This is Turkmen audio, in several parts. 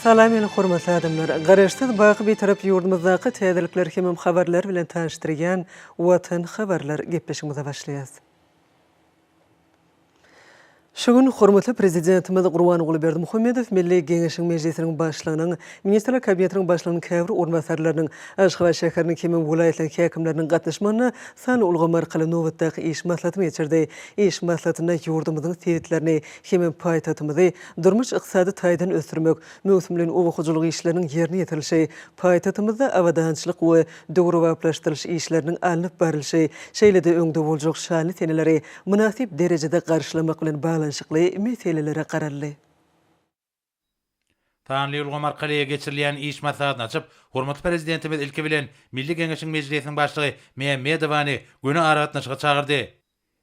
Salam meni hormatly adamlar! Garaşsyz baky Bitarap ýurdumyzdaky täzelikler hemem habarlar bilen tanyşdyrýan Watan habarlar gepleşigimize başlaýas. Şu gün hormatly Prezidentimiz Gurbanguly Berdimuhamedow Milli Geňeşiň Mejlisiniň Başlygynyň, Ministrler Kabinetiniň Başlygynyň käbir orunbasarlarynyň, Aşgabat şäheriniň hemem welaýatlaryň häkimleriniň gatnaşmagynda sanly ulgam arkaly nobatdaky iş maslahatyny geçirdi. Iş maslahatynda ýurdumyzyň sebitlerini hemem paýtagtymyzy durmuş-ykdysady taýdan ösdürmek, möwsümleýin oba hojalyk işleriniň ýerine ýetirilişi, paýtagtymyzda abadançylyk we döwrebaplaşdyrylyş işleriniň alnyp barlyşy, şeýle-de öňde boljak şanly seneleri mynasyp derejede garşylamak bilen baglanyşykly meselelere garaldy. Sanly ulgam arkaly geçirilýän iş maslahatyny açyp, hormatly Prezidentimiz ilki bilen Milli Geňeşiň Mejlisiniň Başlygy Mämmedowany göni aragatnaşyga çagyrdy.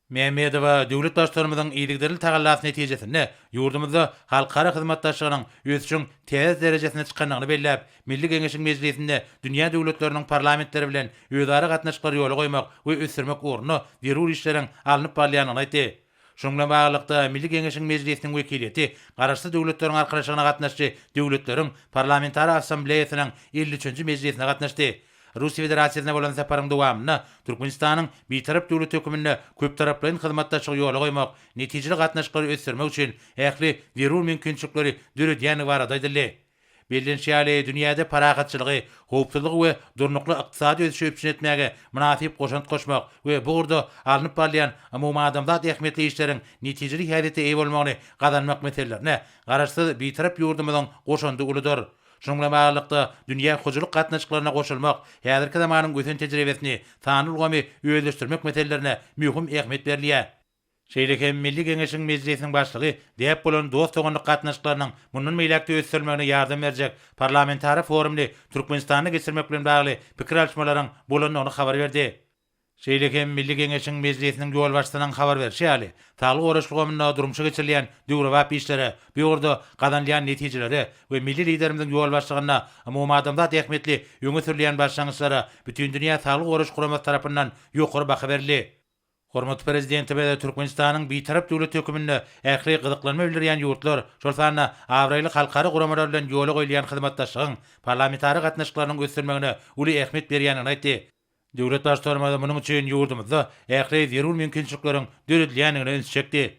Mämmedowa döwlet Baştutanymyzyň yzygiderli tagallasy netijesinde ýurdumyzda halkara hyzmatdaşlygynyň ösüşiň täze derejesine çykandygyny belläp, Milli Geňeşiň Mejlisinde dünýä döwletleriniň parlamentleri bilen özara gatnaşyklary ýola goýmak we ösdürmek ugrunda zerur işleriň alnyp barylýandygyny aýtdy. Şunuň bilen baglylykda, Milli Geňeşiň Mejlisiniň wekiliýeti Garaşsyz Döwletleriň Arkalaşygyna gatnaşyjy döwletleriň Parlamentara Assambleýasynyň 53-nji mejlisine gatnaşdy. Russiýa Federasiýasyna bolan saparyň dowamynda Türkmenistanyň Bitarap döwlet höküminde köptaraplaýyn hyzmatdaşlygy ýola goýmak, netijeli gatnaşyklary ösdürmek üçin ähli zerur mümkinçilikleri döredýändigi barada aýdyldy. Bellenişi ýaly, dünýäde parahatçylygy, howpsuzlygy we durnukly ykdysady ösüşi üpjün etmäge mynasyp goşant goşmak we bu ugurda alnyp barylýan umumadamzat ähmiýetli işleriň netijeli häsiýete eýe bolmagyny gazanmak meselelerine Garaşsyz, Bitarap ýurdumyzyň goşandy uludyr. Şunuň bilen baglylykda, dünýä hojalyk gatnaşyklaryna goşulmak, häzirki zamanyň ösen tejribesini, sanly ulgamy özleşdirmek meselelerine möhüm ähmiýet berilýär. Şeýle hem Milli Geňeşiň Mejlisiniň Başlygy däp bolan dost-doganlyk gatnaşyklarynyň mundan beýläk-de ösdürilmegine ýardam berjek parlamentara forumyny Türkmenistanda geçirmek bilen bagly pikir alyşmalaryň bolandygyny habar berdi. Şeýle hem Milli Geňeşiň Mejlisiniň ýolbaşçysynyň habar berşi ýaly, saglygy goraýyş ulgamynda durmuşa geçirilýän döwrebap işlere, bu ugurda gazanylýan netijelere we milli Liderimiziň ýolbaşçylygynda umumadamzat ähmiýetli öňe sürülýän başlangyçlara Bütindünýä Saglygy Goraýyş Guramasy tarapyndan ýokary baha berildi. Hormatly Prezidentimiz Türkmenistanyň Bitarap döwlet höküminde ähli gyzyklanma bildirýän ýurtlar, şol sanda abraýly halkara guramalar bilen ýola goýulýan hyzmatdaşlygyň, parlamentara gatnaşyklarynyň ösdürilmegine uly ähmiýet berýändigini aýtdy. Döwlet Baştutanymyz munuň üçin ýurdumyzda ähli zerur mümkinçilikleriň döredilýändigine ünsi çekdi.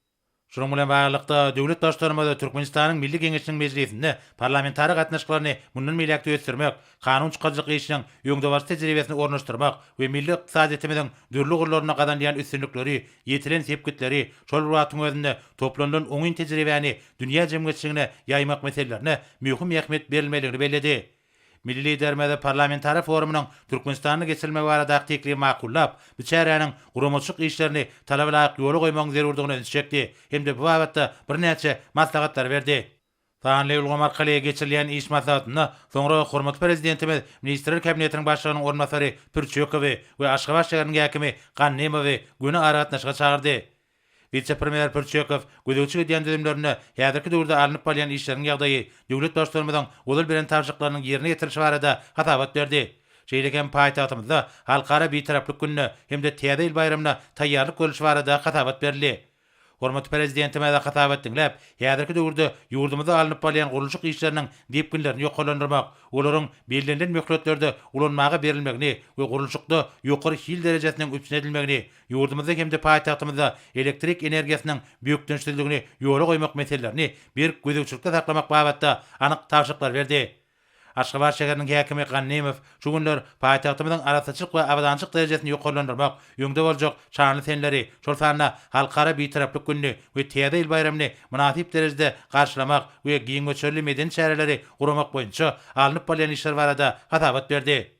Şunuň bilen baglylykda, döwlet Baştutanymyz Türkmenistanyň Milli Geňeşiniň Mejlisinde parlamentara gatnaşyklaryny mundan beýläk-de ösdürmek, kanun çykaryjylyk işiniň öňdebaryjy tejribesini ornaşdyrmak we milli ykdysadyýetimiziň dürli ugurlarynda gazanylýan üstünlikleri, ýetilen sepgitleri, şol bir wagtyň özünde toplanylan oňyn tejribäni dünýä jemgyýetçiligine ýaýmak meselelerine möhüm ähmiýet berilmelidigini belledi. Milli Liderimiz Parlamentara forumynyň Türkmenistanda geçirilmegi baradaky teklibi makullap, bu çäräniň guramaçylyk işlerini talaba laýyk ýola goýmagyň zerurdygyna ünsi çekdi hem-de bu babatda birnäçe maslahatlary berdi. Sanly ulgam arkaly geçirilýän iş maslahatynda soňra hormatly Prezidentimiz Ministrler Kabinetiniň Başlygynyň orunbasary Pürçekowy we Aşgabat şäheriniň häkimi Gannymowy göni aragatnaşyga çagyrdy. Wise-premýer Pürçekow gözegçilik edýän düzümlerinde häzirki döwürde alnyp barylýan işleriň ýagdaýy, döwlet Baştutanymyzyň ozal beren tabşyryklarynyň ýerine ýetirilişi barada hasabat berdi. Şeýle hem paýtagtymyzda Halkara Bitaraplyk gününe hem-de Täze ýyl baýramyna taýýarlyk görlüşi barada hasabat berildi. Hormatly Prezidentimiz hasabat diňläp, häzirki döwürde ýurdumyzda alnyp barylýan gurluşyk işleriniň depginlerini ýokarlandyrmak, olaryň bellenilen möhletlerde ulanmaga berilmegini we gurluşykda ýokary hil derejesiniň üpjün edilmegini, Ýurdumyzda hem-de paýtagtymyzda elektrik energiýasynyň bökdençsizligini ýola goýmak meselelerini berk gözegçilikde saklamak babatda anyk tabşyryklary berdi. Aşgabat şäheriniň häkimi Gannymow şu günler paýtagtymyzyň arassaçylyk we abadançylyk derejesini ýokarlandyrmak, öňde boljak şanly seneleri, şol sanda Halkara Bitaraplyk gününi we Täze ýyl baýramyny mynasyp derejede garşylamak we giň möçberli medeni çäreleri guramak boýunça alnyp barylýan işler barada hasabat berdi.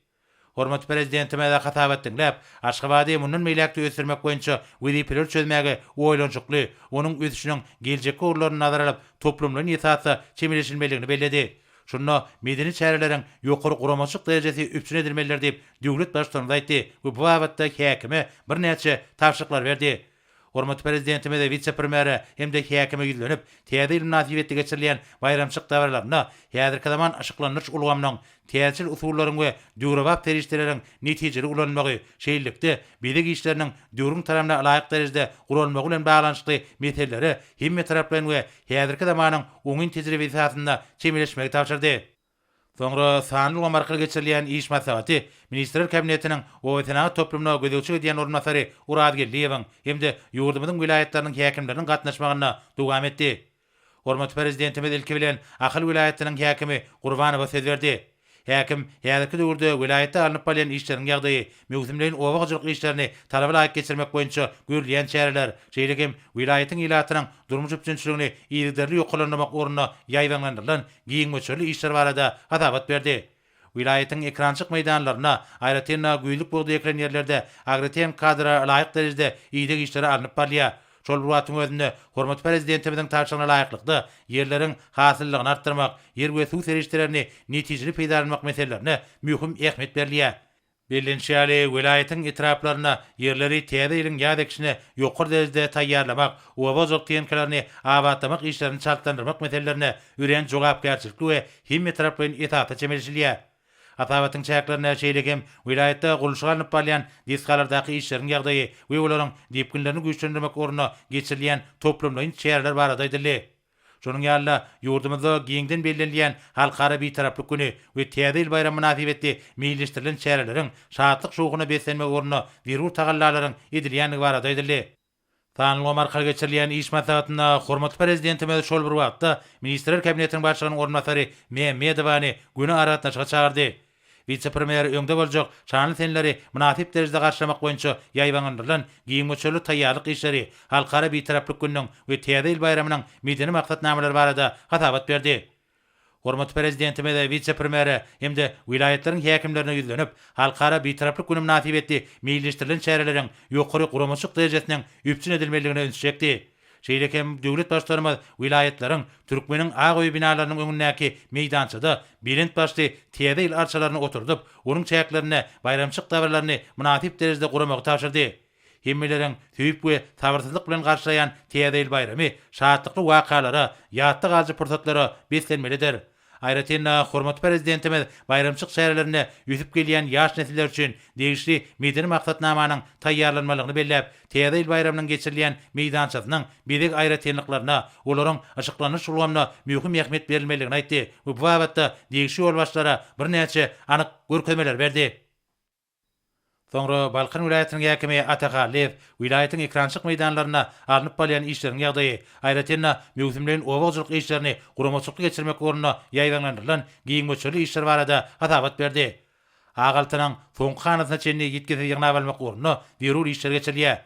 Hormatly Prezidentimiz hasabat diňläp, Aşgabady mundan beýläk-de ösdürmek boýunça wezipeleri çözmäge oýlanyşykly, onuň ösüşiniň geljekki ugurlaryny nazara alyp, toplumlaýyn esasda çemeleşilmelidigini belledi. Şunda medeni çäreleriň ýokary guramaçylyk derejesi üpjün edilmelidir diýip, döwlet Baştutanymyz aýtdy we bu babatda häkime birnäçe tabşyryklary berdi. Hormatly Prezidentimiz wise-premýere hem-de häkime ýüzlenip, Täze ýyl mynasybetli geçirilýän baýramçylyk dabaralarynda häzirki zaman yşyklandyryş ulgamynyň, täzeçil usullaryň we döwrebap serişdeleriň netijeli ulanylmagy, şeýlelikde, bezeg işleriniň döwrüň talabyna laýyk derejede guralmagy bilen baglanyşykly meselelere hemmetaraplaýyn we häzirki zamanyň oňyn tejribesi esasynda çemeleşmegi tabşyrdy. Soňra sanly ulgam arkaly geçirilýän iş maslahaty Ministrler Kabinetiniň obasenagat toplumyna gözegçilik edýän orunbasary Oraz Geldiýewiň hem-de ýurdumyzyň welaýatlarynyň häkimleriniň gatnaşmagynda dowam etdi. Hormatly Prezidentimiz ilki bilen Ahal welaýatynyň häkimi Gurbanowa söz berdi. Häkim häzirki döwürde welaýatda alnyp barylýan işleriň ýagdaýy, möwsümleýin oba hojalyk işlerini talaba laýyk geçirmek boýunça görülýän çäreler, şeýle hem welaýatyň ilatynyň durmuş üpjünçiligini yzygiderli ýokarlandyrmak ugrunda ýaýbaňlandyrylan giň möçberli işler barada hasabat berdi. Welaýatyň ekerançylyk meýdanlarynda, aýratyn-da, güýzlük bugdaý ekilen ýerlerde agrotehniki kadalara laýyk derejede ideg işleri alnyp barylýar. Şol bir wagtyň özünde, hormatly Prezidentimiziň tabşyrygyna laýyklykda, ýerleriň hasyllylygyny artdyrmak, ýer we suw serişdelerini netijeli peýdalanmak meselelerine möhüm ähmiýet berilýär. Bellenişi ýaly, welaýatyň etraplarynda ýerleri täze ýylyň ýaz ekişine ýokary derejede taýýarlamak, oba hojalyk tehnikalaryny abatlamak işlerini çaltlandyrmak meselelerine örän jogapkärçilikli we hemmetaraplaýyn esasda çemeleşilýär. Hasabatyň çäklerinde şeýle hem welaýatda gurluşygy alnyp barylýan desgalardaky işleriň ýagdaýy we olaryň depginlerini güýçlendirmek ugrunda geçirilýän toplumlaýyn çäreler barada aýdyldy. Şonuň ýaly-da, ýurdumyzda giňden bellenilýän Halkara Bitaraplyk güni we Täze ýyl baýramy mynasybetli meýilleşdirilen çäreleriň şatlyk-şowhuna beslenmegi ugrunda zerur tagallalaryň edilýändigi barada aýdyldy. Sanly ulgam arkaly geçirilýän iş maslahatynda hormatly Prezidentimiz şol bir wagtda Ministrler Kabinetiniň Başlygynyň orunbasary Mämmedowany göni aragatnaşyga çagyrdy. Wise-premýer öňde boljak şanly seneleri mynasyp derejede garşylamak boýunça ýaýbaňlandyrylan giň möçberli taýýarlyk işleri, Halkara Bitaraplyk gününiň we Täze ýyl baýramynyň medeni maksatnamalary barada hasabat berdi. Hormatly Prezidentimiz wise-premýere hem-de welaýatlaryň häkimlerine ýüzlenip, Halkara Bitaraplyk güni mynasybetli meýilleşdirilen çäreleriň ýokary guramaçylyk derejesiniň üpjün edilmelidigine ünsi çekdi. Şeýle hem döwlet Baştutanymyz welaýatlaryň Türkmeniň ak öýi binalarynyň öňündäki meýdançada belent başly Täze ýyl arçalaryny oturdyp, onuň çäklerinde baýramçylyk dabaralaryny mynasyp derejede guramagy tabşyrdy. Hemmeleriň söýüp we sabyrsyzlyk bilen garşylaýan Täze ýyl baýramy şatlykly wakalara, ýatda galyjy pursatlara beslenmelidir. Aýratyn-da, hormatly Prezidentimiz baýramçylyk çärelerinde ösüp gelýän ýaş nesiller üçin degişli medeni maksatnamanyň taýýarlanmalygyny belläp, Täze ýyl baýramynyň geçirilýän meýdançasynyň bezeg aýratynlyklaryna, olaryň yşyklandyryş ulgamyna möhüm ähmiýet berilmelidigini aýtdy we bu babatda degişli ýolbaşçylara birnäçe anyk görkezmeleri berdi. Soňra Balkan welaýatynyň häkimi Ata Hallyýew welaýatyň ekerançylyk meýdanlarynda alnyp barylýan işleriň ýagdaýy, aýratyn-da, möwsümleýin oba hojalyk işlerini guramaçylykly geçirmek ugrunda ýaýbaňlandyrylan giň möçberli işler barada hasabat berdi. Ak altynyň soňky hanasyna çenli ýitgisiz ýygnap almak ugrunda zerur işler geçirilýär.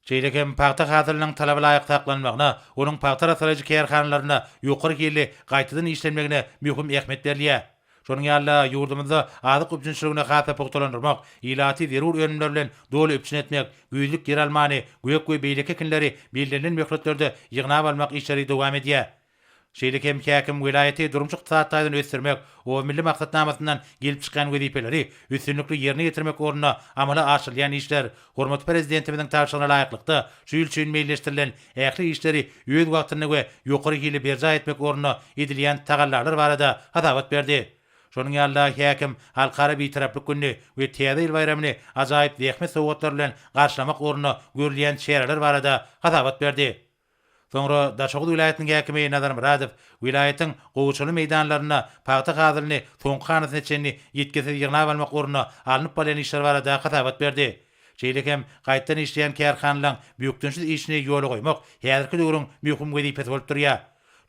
Şeýle hem pagta hasylynyň talaba laýyk saklanmagyna, onuň pagta arassalaýjy kärhanalarynda ýokary hilli gaýtadan işlenmegine möhüm ähmiýet berilýär. Şonuň ýaly-da, ýurdumyzda azyk üpjünçiligini has-da pugtalandyrmak, ilaty zerur önümler bilen doly üpjün etmek, güýzlük ýeralmany, gök we beýleki ekinleri bellenilen möhletlerde ýygnap almak işleri dowam edýär. Şeýle hem häkim welaýaty durmuş-ykdysady taýdan ösdürmek, Oba milli maksatnamasyndan gelip çykýan wezipeleri üstünlikli ýerine ýetirmek ugrunda amala aşyrylýan işler, hormatly Prezidentimiziň tabşyrygyna laýyklykda, şu ýyl üçin meýilleşdirilen ähli işleri öz wagtynda we ýokary hilli berjaý etmek ugrunda edilýän tagallalar barada hasabat berdi. Şonuň ýaly-da, häkim Halkara Bitaraplyk gününi we Täze ýyl baýramyny ajaýyp zähmet sowgatlary bilen garşylamak ugrunda görülýän çäreler barada hasabat berdi. Soňra Daşoguz welaýatynyň häkimi Nazar Myradow welaýatyň gowaçaly meýdanlarynda pagta hasylyny soňky hanasyna çenli ýitgisiz ýygnap almak ugrunda alnyp barylýan işler barada hasabat berdi. Şeýle hem gaýtadan işleýän kärhanalaryň bökdençsiz işini ýola goýmak häzirki döwrüň möhüm wezipesi bolup durýar.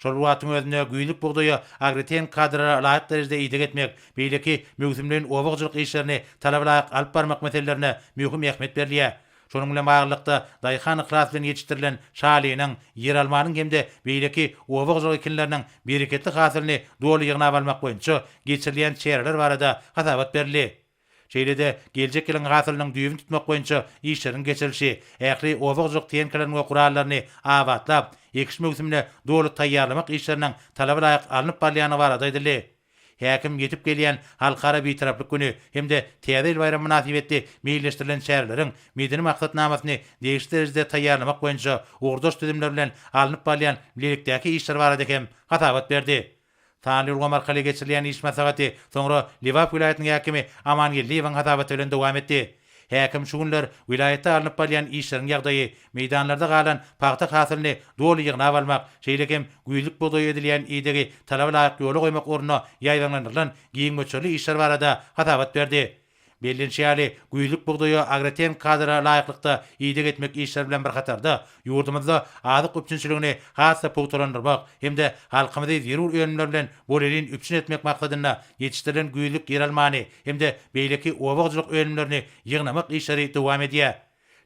Şol bir wagtyň özünde güýzlük bugdaýa agrotehniki kadalara laýyk derejede ideg etmek, beýleki möwsümleýin oba hojalyk işlerini talaba laýyk alyp barmak meselelerine möhüm ähmiýet berilýär. Şonuň bilen baglylykda, daýhan yhlas bilen ýetişdirilen şalynyň, ýeralmanyň hem-de beýleki oba hojalyk ekinleriniň bereketli hasylyny doly ýygnap almak boýunça geçirilýän çäreler barada hasabat berildi. Şeýle-de, geljek ýylyň hasylynyň düýbüni tutmak boýunça işleriň geçirilişi, ähli oba hojalyk tehnikalaryny we gurallaryny abatlap, ekiş möwsümine doly taýýarlamak işleriniň talaba laýyk alnyp barylýandygy barada aýdyldy. Häkim ýetip gelýän Halkara Bitaraplyk güni hem-de Täze ýyl baýramy mynasybetli meýilleşdirilen çäreleriň medeni maksatnamasyny degişli derejede taýýarlamak boýunça ugurdaş düzümler bilen alnyp barylýan bilelikdäki işler barada hem hasabat berdi. Sanly ulgam arkaly geçirilýän iş maslahaty soňra Lebap welaýatynyň häkimi Aman Geldiýewiň hasabaty bilen dowam etdi. Häkim şu günler welaýatda alnyp barylýan işleriň ýagdaýy, meýdanlarda galan pagta hasylyny doly ýygnap almak, şeýle hem güýzlük bugdaýa edilýän idegi talaba laýyk ýola goýmak ugrunda ýaýbaňlandyrylan giň möçberli işler barada hasabat berdi. Bellenişi ýaly, güýzlük bugdaýa agrotehniki kadalara laýyklykda ideg etmek işleri bilen bir hatarda, ýurdumyzda azyk üpjünçiligini has-da pugtalandyrmak hem-de halkymyzy zerur önümler bilen bolelin üpjün etmek maksadynda ýetişdirilen güýzlük ýeralmany hem-de beýleki oba hojalyk önümlerini ýygnamak işleri dowam edýär.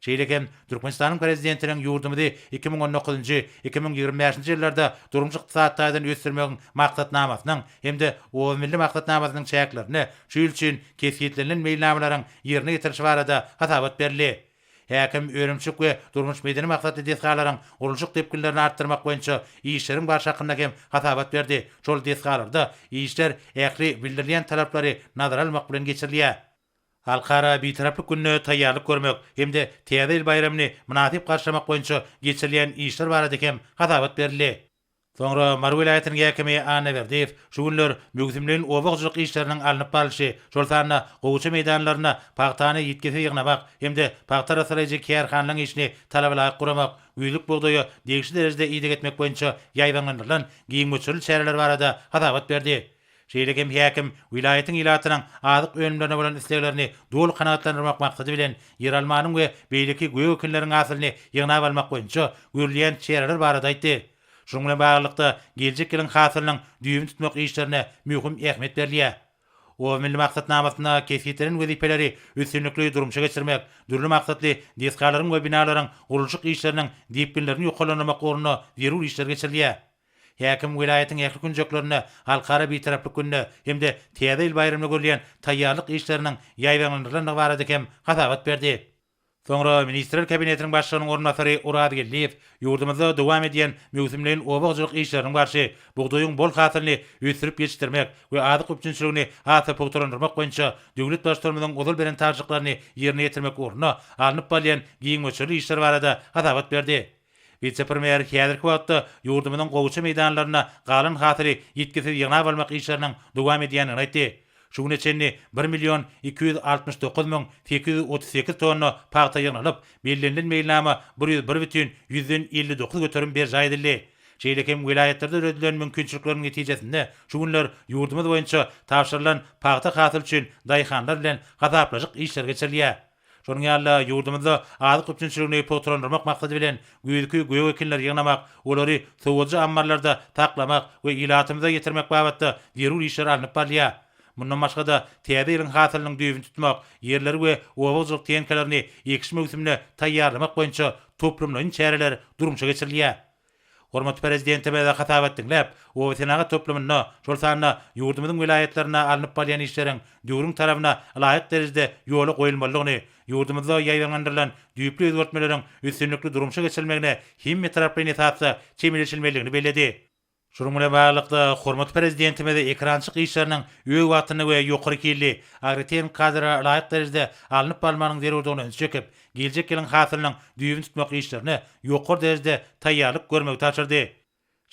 Şeýle hem Türkmenistanyň Prezidentiniň ýurdumyzy 2019-njy, 2025-nji ýyllarda durmuş-ykdysady taýdan ösdürmegiň Maksatnamasynyň hem-de Oba milli maksatnamasynyň çäklerinde şu ýyl üçin kesgitlenilen meýilnamalaryň ýerine ýetirilişi barada hasabat berildi. Häkim önümçilik we durmuş-medeni maksatly desgalaryň gurluşyk depginlerini artdyrmak boýunça işleriň barşy hakynda hem hasabat berdi, şol desgalarda işler ähli bildirilýän talaplary nazara almak bilen geçirilýär. Halkara Bitaraplyk gününe taýýarlyk görmek hem-de Täze ýyl baýramyny mynasyp garşylamak boýunça geçirilýän işler barada hem hasabat berildi. Soňra Mary welaýatynyň häkimi Annaberdiýew şu günler möwsümleýin oba hojalyk işleriniň alnyp barlyşy, şol sanda gowaça meýdanlarynda pagtany ýitgisiz ýygnamak hem-de pagta arassalaýjy kärhanalaryň işini talabalaýyk guramak, güýzlük bugdaýa degişli derejede ideg etmek boýunça ýaýbaňlandyrylan giň möçberli çäreler barada hasabat berdi. Şeýle hem häkim welaýatyň ilatynyň azyk önümlerine bolan isleglerini doly kanagatlandyrmak maksady bilen, ýeralmanyň we beýleki gök ekinleriň hasylyny ýygnap almak boýunça görülýän çäreler barada aýtdy. Şunuň bilen baglylykda, geljek ýylyň hasylynyň düýbüni tutmak işlerine möhüm ähmiýet berilýär. Oba milli maksatnamasynda kesgitlenen wezipeleri üstünlikli durmuşa geçirmek, dürli maksatly desgalaryň we binalaryň gurluşyk işleriniň depginlerini ýokarlandyrmak ugrunda zerur işler geçirilýär. Häkim welaýatyň ähli künjeklerinde Halkara Bitaraplyk gününe hem-de Täze ýyl baýramyna görülýän taýýarlyk işleriniň ýaýbaňlandyrylandygy barada hem hasabat berdi. Soňra Ministrler Kabinetiniň Başlygynyň orunbasary Oraz Geldiýew ýurdumyzda dowam edýän möwsümleýin oba hojalyk işleriniň barşy, bugdaýyň bol hasylyny ösdürip ýetişdirmek we azyk üpjünçiligini has-da pugtalandyrmak boýunça döwlet Baştutanymyzyň ozal beren tabşyryklaryny ýerine ýetirmek ugrunda alnyp barylýan giň möçberli işler barada hasabat berdi. Wise-premýer häzirki wagtda ýurdumyzyň gowaça meýdanlarynda galan hasyly ýitgisiz ýygnap almak işleriniň dowam edýändigini aýtdy. Şu güne çenli bir million 269 838 tonna pagta ýygnalyp, bellenilen meýilnama 101 bütin ýüzden 59% berjaý edildi. Şeýle hem welaýatlarda döredilen mümkinçilikleriň netijesinde şu günler ýurdumyz boýunça tabşyrylan pagta hasyly üçin daýhanlar bilen hasaplaşyk işleri geçirilýär. Şonuň ýaly-da, ýurdumyzda azyk üpjünçiligini pugtalandyrmak maksady bilen, güýzki gök ekinleri ýygnamak, olary sowadyjy ammarlarda saklamak we ilatymyza ýetirmek babatda zerur işler alnyp barylýar. Mundan başga-da, täze ýylyň hasylynyň düýbüni tutmak, ýerleri we oba hojalyk tehnikalaryny ekiş möwsümine taýýarlamak boýunça toplumlaýyn çäreler durmuşa geçirilýär. Hormatly Prezidentimiz hasabat diňläp, oba-senagat toplumynda, şol sanda ýurdumyzyň welaýatlarynda alnyp barylýan işleriň döwrüň talabyna laýyk derejede ýola goýulmalydygyny, ýurdumyzda ýaýbaňlandyrylan düýpli özgertmeleriň üstünlikli durmuşa geçirilmegine hemmetaraplaýyn esasda çemeleşilmelidigini belledi. Şunuň bilen baglylykda, hormatly Prezidentimiz ekerançylyk işleriniň öz wagtynda we ýokary hilli, agrotehniki kadalara laýyk derejede alnyp barylmagynyň zerurdygyna ünsi çekip, geljek ýylyň hasylynyň düýbüni tutmak işlerine ýokary derejede taýýarlyk görmegi tabşyrdy.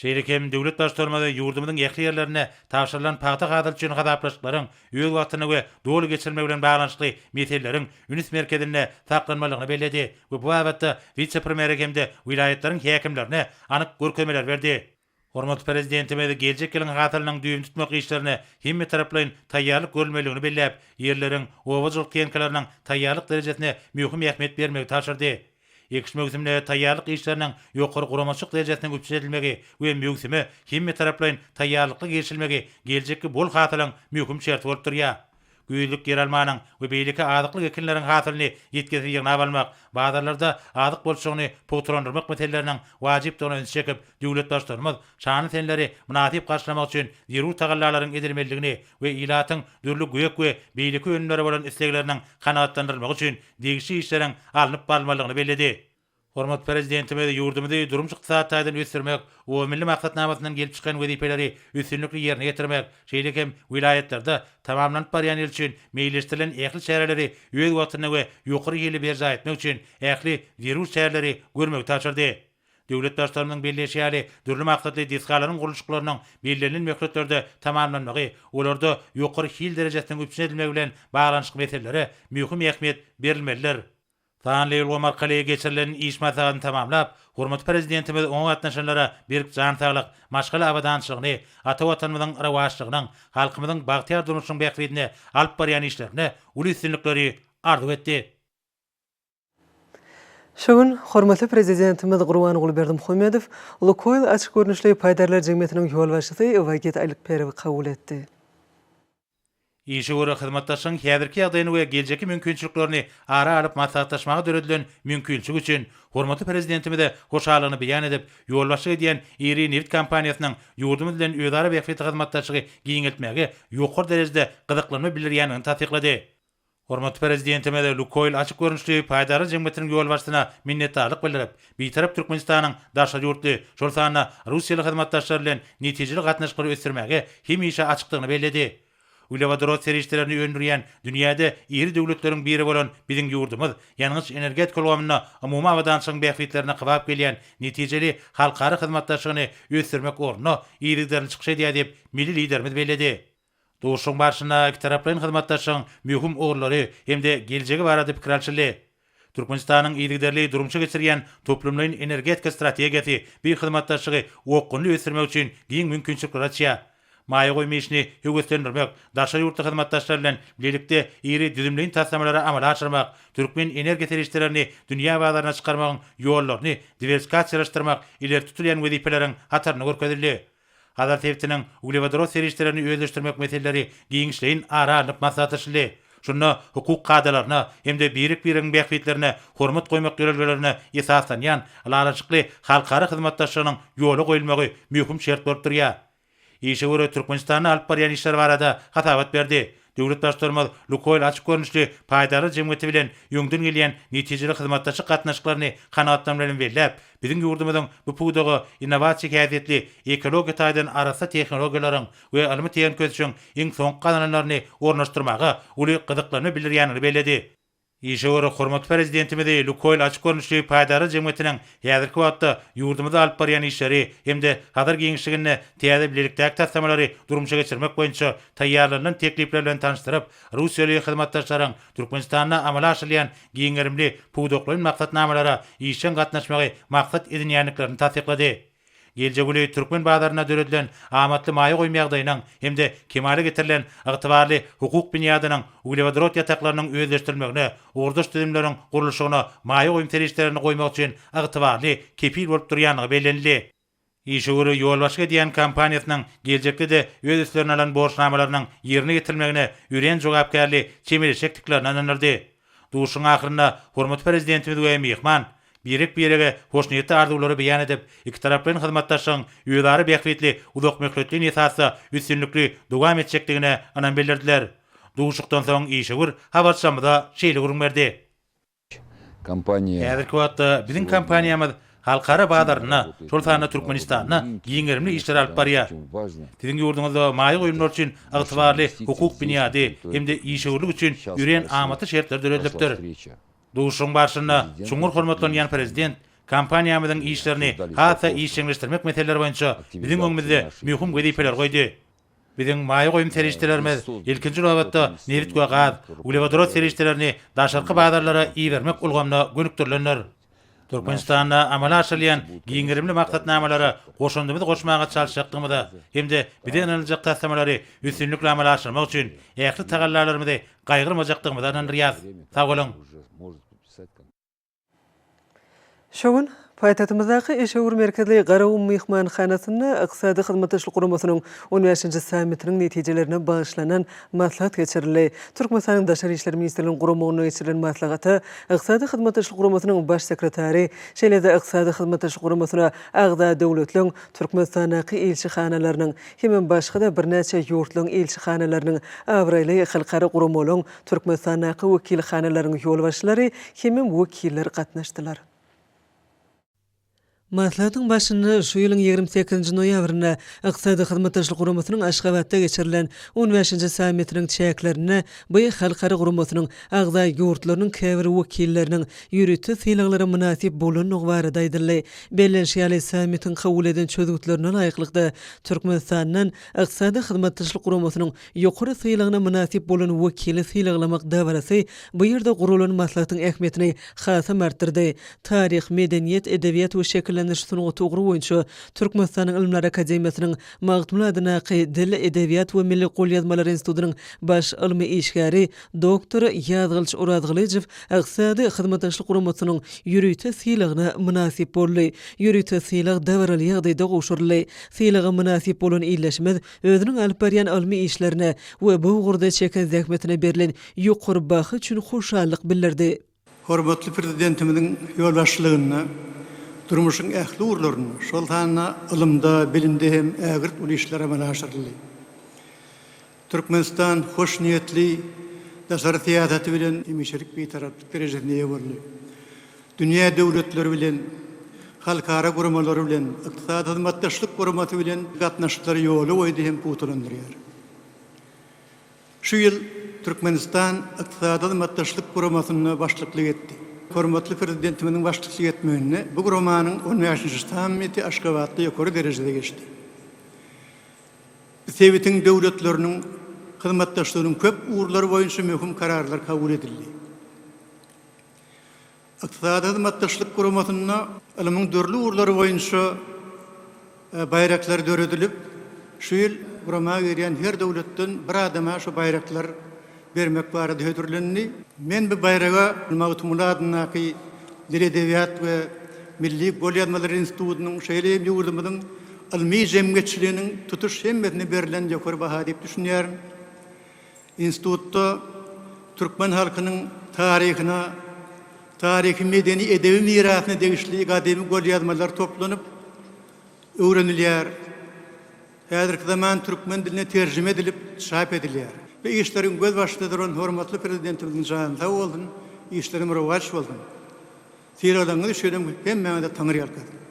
Şeýle hem döwlet Baştutanymyz ýurdumyzyň ähli ýerlerinde tabşyrylan pagta hasyly üçin hasaplaşyklaryň öz wagtynda we doly geçirilmegi bilen baglanyşykly meseleleriň üns merkezinde saklanmalydygyny belledi we bu babatda wise-premýere hem-de welaýatlaryň häkimlerine anyk görkezmeleri berdi. Hormatly Prezidentimiz geljek ýylyň hasylynyň düýbüni tutmak işlerine hemmetaraplaýyn taýýarlyk görülmelidigini belläp, ýerleriň, oba hojalyk tehnikalarynyň taýýarlyk derejesine möhüm ähmiýet bermegi tabşyrdy. Ekiş möwsümine taýýarlyk işleriniň ýokary guramaçylyk derejesiniň üpjün edilmegi we möwsüme hemmetaraplaýyn taýýarlykly girişilmegi geljekki bol hasylyň möhüm şerti bolup durýar. Güýzlük ýeralmanyň we beýleki azyklyk ekinleriň hasylyny ýitgisiz ýygnap almak, bazarlarda azyk bolçulygyny pugtalandyrmak meseleleriniň wajypdygyna ünsi çekip, döwlet Baştutanymyz şanly seneleri mynasyp garşylamak üçin zerur tagallalaryň edilmelidigini we ilatyň dürli gök we beýleki önümlere bolan islegleriniň kanagatlandyrylmagy üçin degişli işleriň alnyp barylmalydygyny belledi. Hormatly Prezidentimiz ýurdumyzy durmuş-ykdysady taýdan ösdürmek, Oba milli maksatnamasyndan gelip çykan wezipeleri üstünlikli ýerine ýetirmek, şeýle hem welaýatlarda tamamlanyp barýan ýyl üçin meýilleşdirilen ähli çäreleri öz wagtynda we ýokary hilli berjaý etmek üçin ähli zerur çäreleri görmegi tabşyrdy. Döwlet Baştutanymyzyň belleýşi ýaly, dürli maksatly desgalaryň gurluşyklarynyň bellenilen möhletlerde tamamlanmagy, olarda ýokary hil derejesiniň üpjün edilmegi bilen baglanyşykly meselelere möhüm ähmiýet berilmelidir. Sanly ulgam arkaly geçirilen iş maslahatyny tamamlap, hormatly Prezidentimiz oňa gatnaşanlara berk jan saglyk, maşgala abadançylygyny, ata Watanymyzyň rowaçlygynyň, halkymyzyň bagtyýar durmuşynyň bähbidine alyp barýan işlerinde uly üstünlikleri arzuw etdi. Şu gün hormatly Prezidentimiz Gurbanguly Berdimuhamedow Lukoýl açyk görnüşli paýdarlar jemgyýetiniň ýolbaşçysy Wagit Alikperowy kabul etdi. Işewür hyzmatdaşlygyň häzirki ýagdaýyny we geljekki mümkinçiliklerini ara alyp maslahatlaşmaga döredilen mümkinçilik üçin hormatly Prezidentimize hoşallygyny beýan edip, ýolbaşçylyk edýän iri nebit kompaniýasynyň ýurdumyz bilen özara bähbitli hyzmatdaşlygy giňeltmäge ýokary derejede gyzyklanma bildirýändigini tassyklady. Hormatly Prezidentimiz Lukoýl açyk görnüşli paýdarlar jemgyýetiniň ýolbaşçysyna minnetdarlyk bildirip, Bitarap Türkmenistanyň daşary ýurtly, şol sanda russiýaly hyzmatdaşlar bilen netijeli gatnaşyklary ösdürmäge hemişe açykdygyny belledi. Uglewodorod serişdelerini öndürýän dünýäde iri döwletleriň biri bolan biziň ýurdumyz ýangyç-energetika ulgamynda umumy abadançylygyň bähbitlerine kybap gelýän netijeli halkara hyzmatdaşlygyny ösdürmek ugrunda yzygiderli çykyş edýär diýip, milli Liderimiz belledi. Duşuşygyň barşynda ikitaraplaýyn hyzmatdaşlygyň möhüm ugurlary hem-de geljegi barada pikir alşyldy. Türkmenistanyň yzygiderli durmuşa geçirýän toplumlaýyn energetika strategiýasy bu hyzmatdaşlygy okgunly ösdürmek üçin giň mümkinçilikleri açýar. Maýa goýum işini höweslendirmek, daşary ýurtly hyzmatdaşlar bilen bilelikde iri düzümleýin taslamalary amala aşyrmak, türkmen energiýa serişdelerini dünýä bazaryna çykarmagyň ýollaryny diwersifikasiýalaşdyrmak ileri tutulýan wezipeleriň hatarynda görkezildi. Hazar sebitiniň uglewodorod serişdelerini özleşdirmek meseleleri giňişleýin ara alnyp maslahatlaşyldy. Şunda hukuk kadalaryna hem-de birek-biregiň bähbitlerine hormat goýmak ýörelgelerine esaslanýan ylalaşykly halkara hyzmatdaşlygynyň ýola goýulmagy möhüm şert bolup durýar. Işewür Türkmenistanda alyp barýan işleri barada hasabat berdi. Döwlet Baştutanymyz Lukoýl açyk görnüşli paýdarlar jemgyýeti bilen öňden gelýän netijeli hyzmatdaşlyk gatnaşyklaryny kanagatlanma bilen belläp, biziň ýurdumyzyň bu pudaga innowasiýa häsiýetli, ekologiýa taýdan arassa tehnologiýalaryň we ylmy-tehniki ösüşiň iň soňky gazananlaryny ornaşdyrmaga uly gyzyklanma bildirýändigini belledi. Işewür hormatly Prezidentimizi Lukoýl açyk görnüşli paýdarlar jemgyýetiniň häzirki wagtda ýurdumyzda alyp barýan işleri hem-de Hazar giňişliginde täze bilelikdäki taslamalary durmuşa geçirmek boýunça taýýarlanylan teklipler bilen tanyşdyryp, russiýaly hyzmatdaşlaryň Türkmenistanda amala aşyrylýan giň gerimli pudaklaýyn maksatnamalara işjeň gatnaşmagy maksat edinýändiklerini tassyklady. Geljek uly türkmen bazarynda döredilen amatly maýa goýum ýagdaýynyň hem-de kemala getirilen ygtybarly hukuk binýadynyň uglewodorod ýataklarynyň özleşdirilmegine, ugurdaş düzümleriň gurluşygyna maýa goýum serişdelerini goýmak üçin ygtybarly kepil bolup durýandygy bellenildi. Işewüri ýolbaşçylyk edýän kompaniýasynyň geljekde-de öz üstlerine alan borçnamalarynyň ýerine ýetirilmegine örän jogapkärli çemeleşjekdiklerine ynandyrdy. Duşuşygyň ahyrynda hormatly Prezidentimiz we myhman birek-birege hoşniýetli arzuwlary beýan edip, ikitaraplaýyn hyzmatdaşlygyň özara bähbitli uzakmöhletleýin esasda üstünlikli dowam etjekdigine ynam bildirdiler. Duşuşykdan soň işewür habarçymyza şeýle gürrüň berdi. Kompaniýa. Häzirki wagtda biziň kompaniýamyz halkara bazarynda, şol sanda Türkmenistanda giň gerimli işleri alyp barýar. Siziň ýurduňyzda maýa goýumlar üçin ygtybarly hukuk binýady hem-de işewürlik üçin örän amatly şertler döredilipdir. Duşuşygyň barşynda çuňňur hormatlanýan Prezident kompaniýamyzyň işlerini has-da işjeňleşdirmek meseleleri boýunça biziň öňümizde möhüm wezipeleri goýdy. Biziň maýa goýum serişdelerimiz, ilkinji nobatda, nebit we gaz, uglewodorod serişdelerini daşarky bazarlara ibermek ulgamyna gönükdirilendir. Türkmenistanda amala aşyrylýan giň gerimli maksatnamalara goşandymyzy goşmaga çalyşjakdygymyza hem-de bize ynanyljak taslamalary üstünlikli amala aşyrmak üçin ähli tagallalarymyzy gaýgyrmajakdygymyza ynandyrýarys. Sag boluň! Şu gün paýtagtymyzdaky işewür merkezli Garagum myhmanhanasynda Ykdysady Hyzmatdaşlyk Guramasynyň on bäşinji sammitiniň netijelerine bagyşlanan maslahat geçirildi. Türkmenistanyň Daşary işler ministrliginiň guramagynda geçirilen maslahata Ykdysady Hyzmatdaşlyk Guramasynyň Baş sekretary, şeýle-de Ykdysady Hyzmatdaşlyk Guramasyna agza döwletleriň Türkmenistandaky ilçihanalarynyň hemem başga-da birnäçe ýurtlaryň ilçihanalarynyň, abraýly halkara guramalaryň Türkmenistandaky wekilhanalaryň ýolbaşçylary hemem wekiller gatnaşdylar. Maslahatyň başynda şu ýylyň 28-nji noýabrynda Ykdysady Hyzmatdaşlyk Guramasynyň Aşgabatda geçirilen on bäşinji sammitiniň çäklerinde bu halkara guramasynyň agza ýurtlarynyň käbir wekilleriniň ýörite sylaglara mynasyp bolandygy barada aýdyldy. Bellenişi ýaly, sammitiň kabul eden çözgütlerine laýyklykda, Türkmenistandan Ykdysady Hyzmatdaşlyk Guramasynyň Ýokary sylagyna mynasyp bolan wekili sylaglamak dabarasy bu ýerde guralan maslahatyň ähmiýetini hasam artdyrdy. Taryh, medeniýet, edebiýat we şekillendiriş sungaty ugry boýunça Türkmenistanyň Ylymlar akademiýasynyň Magtymguly adyndaky Dil, edebiýat we milli golýazmalar institutynyň baş ylmy işgäri, doktor Ýazgylyç Orazgylyjow Ykdysady Hyzmatdaşlyk Guramasynyň ýörite sylagyna mynasyp boldy. Ýörite sylag dabaraly ýagdaýda gowşuryldy. Sylaga mynasyp bolan ildeşimiz Özüniň alyp barýan ylmy işlerine we bu ugurda çeken zähmetine berlen ýokary baha üçin hoşallyk bildirdi. Hormatly Prezidentimiziň ýolbaşçylygynda durmuşyň ähli ugurlarynda, şol sanda ylymda, bilimde hem ägirt uly işler amala aşyryldy. Türkmenistan hoşniýetli daşary syýasaty bilen hemişelik Bitaraplyk derejesine eýe boldy. Dünýä döwletleri bilen, halkara guramalary bilen, Ykdysady Hyzmatdaşlyk Guramasy bilen gatnaşyklary ýola goýdy hem pugtalandyrýar. Şu ýyl Türkmenistan Ykdysady Hyzmatdaşlyk Guramasynda başlyklyk etdi. Hormatly Prezidentimiziň başlyklyk etmeginde bu guramanyň on bäşinji sammiti Aşgabatda ýokary derejede geçdi. Sebitiň döwletleriniň hyzmatdaşlygynyň köp ugurlary boýunça möhüm kararlar kabul edildi. Ykdysady Hyzmatdaşlyk Guramasynda ylmyň dürli ugurlary boýunça baýraklar döredilip, şu ýyl gurama girýän her döwletden bir adama şu baýraklar bermek barada hödürlendi. Men bu baýraga Magtymguly adyndaky Dil-edebiýat we milli golýazmalar institutynyň, şeýle hem ýurdumyzyň ylmy jemgyýetçiliginiň tutuş hemmesine berlen ýokary baha diýip düşünýärin. Institutda türkmen halkynyň taryhyna, taryhy-medeni, edebi mirasyna degişli gadymy golýazmalar toplanyp, öwrenilýär, häzirki zaman türkmen diline terjime edilip, çap edilýär. Bu işleriň gözbaşynda duran hormatly Prezidentimiziň jany sag bolsun, işleri rowaç bolsun! Sylaglaryňyz üçinem hemmäňize taňryýalkasyn!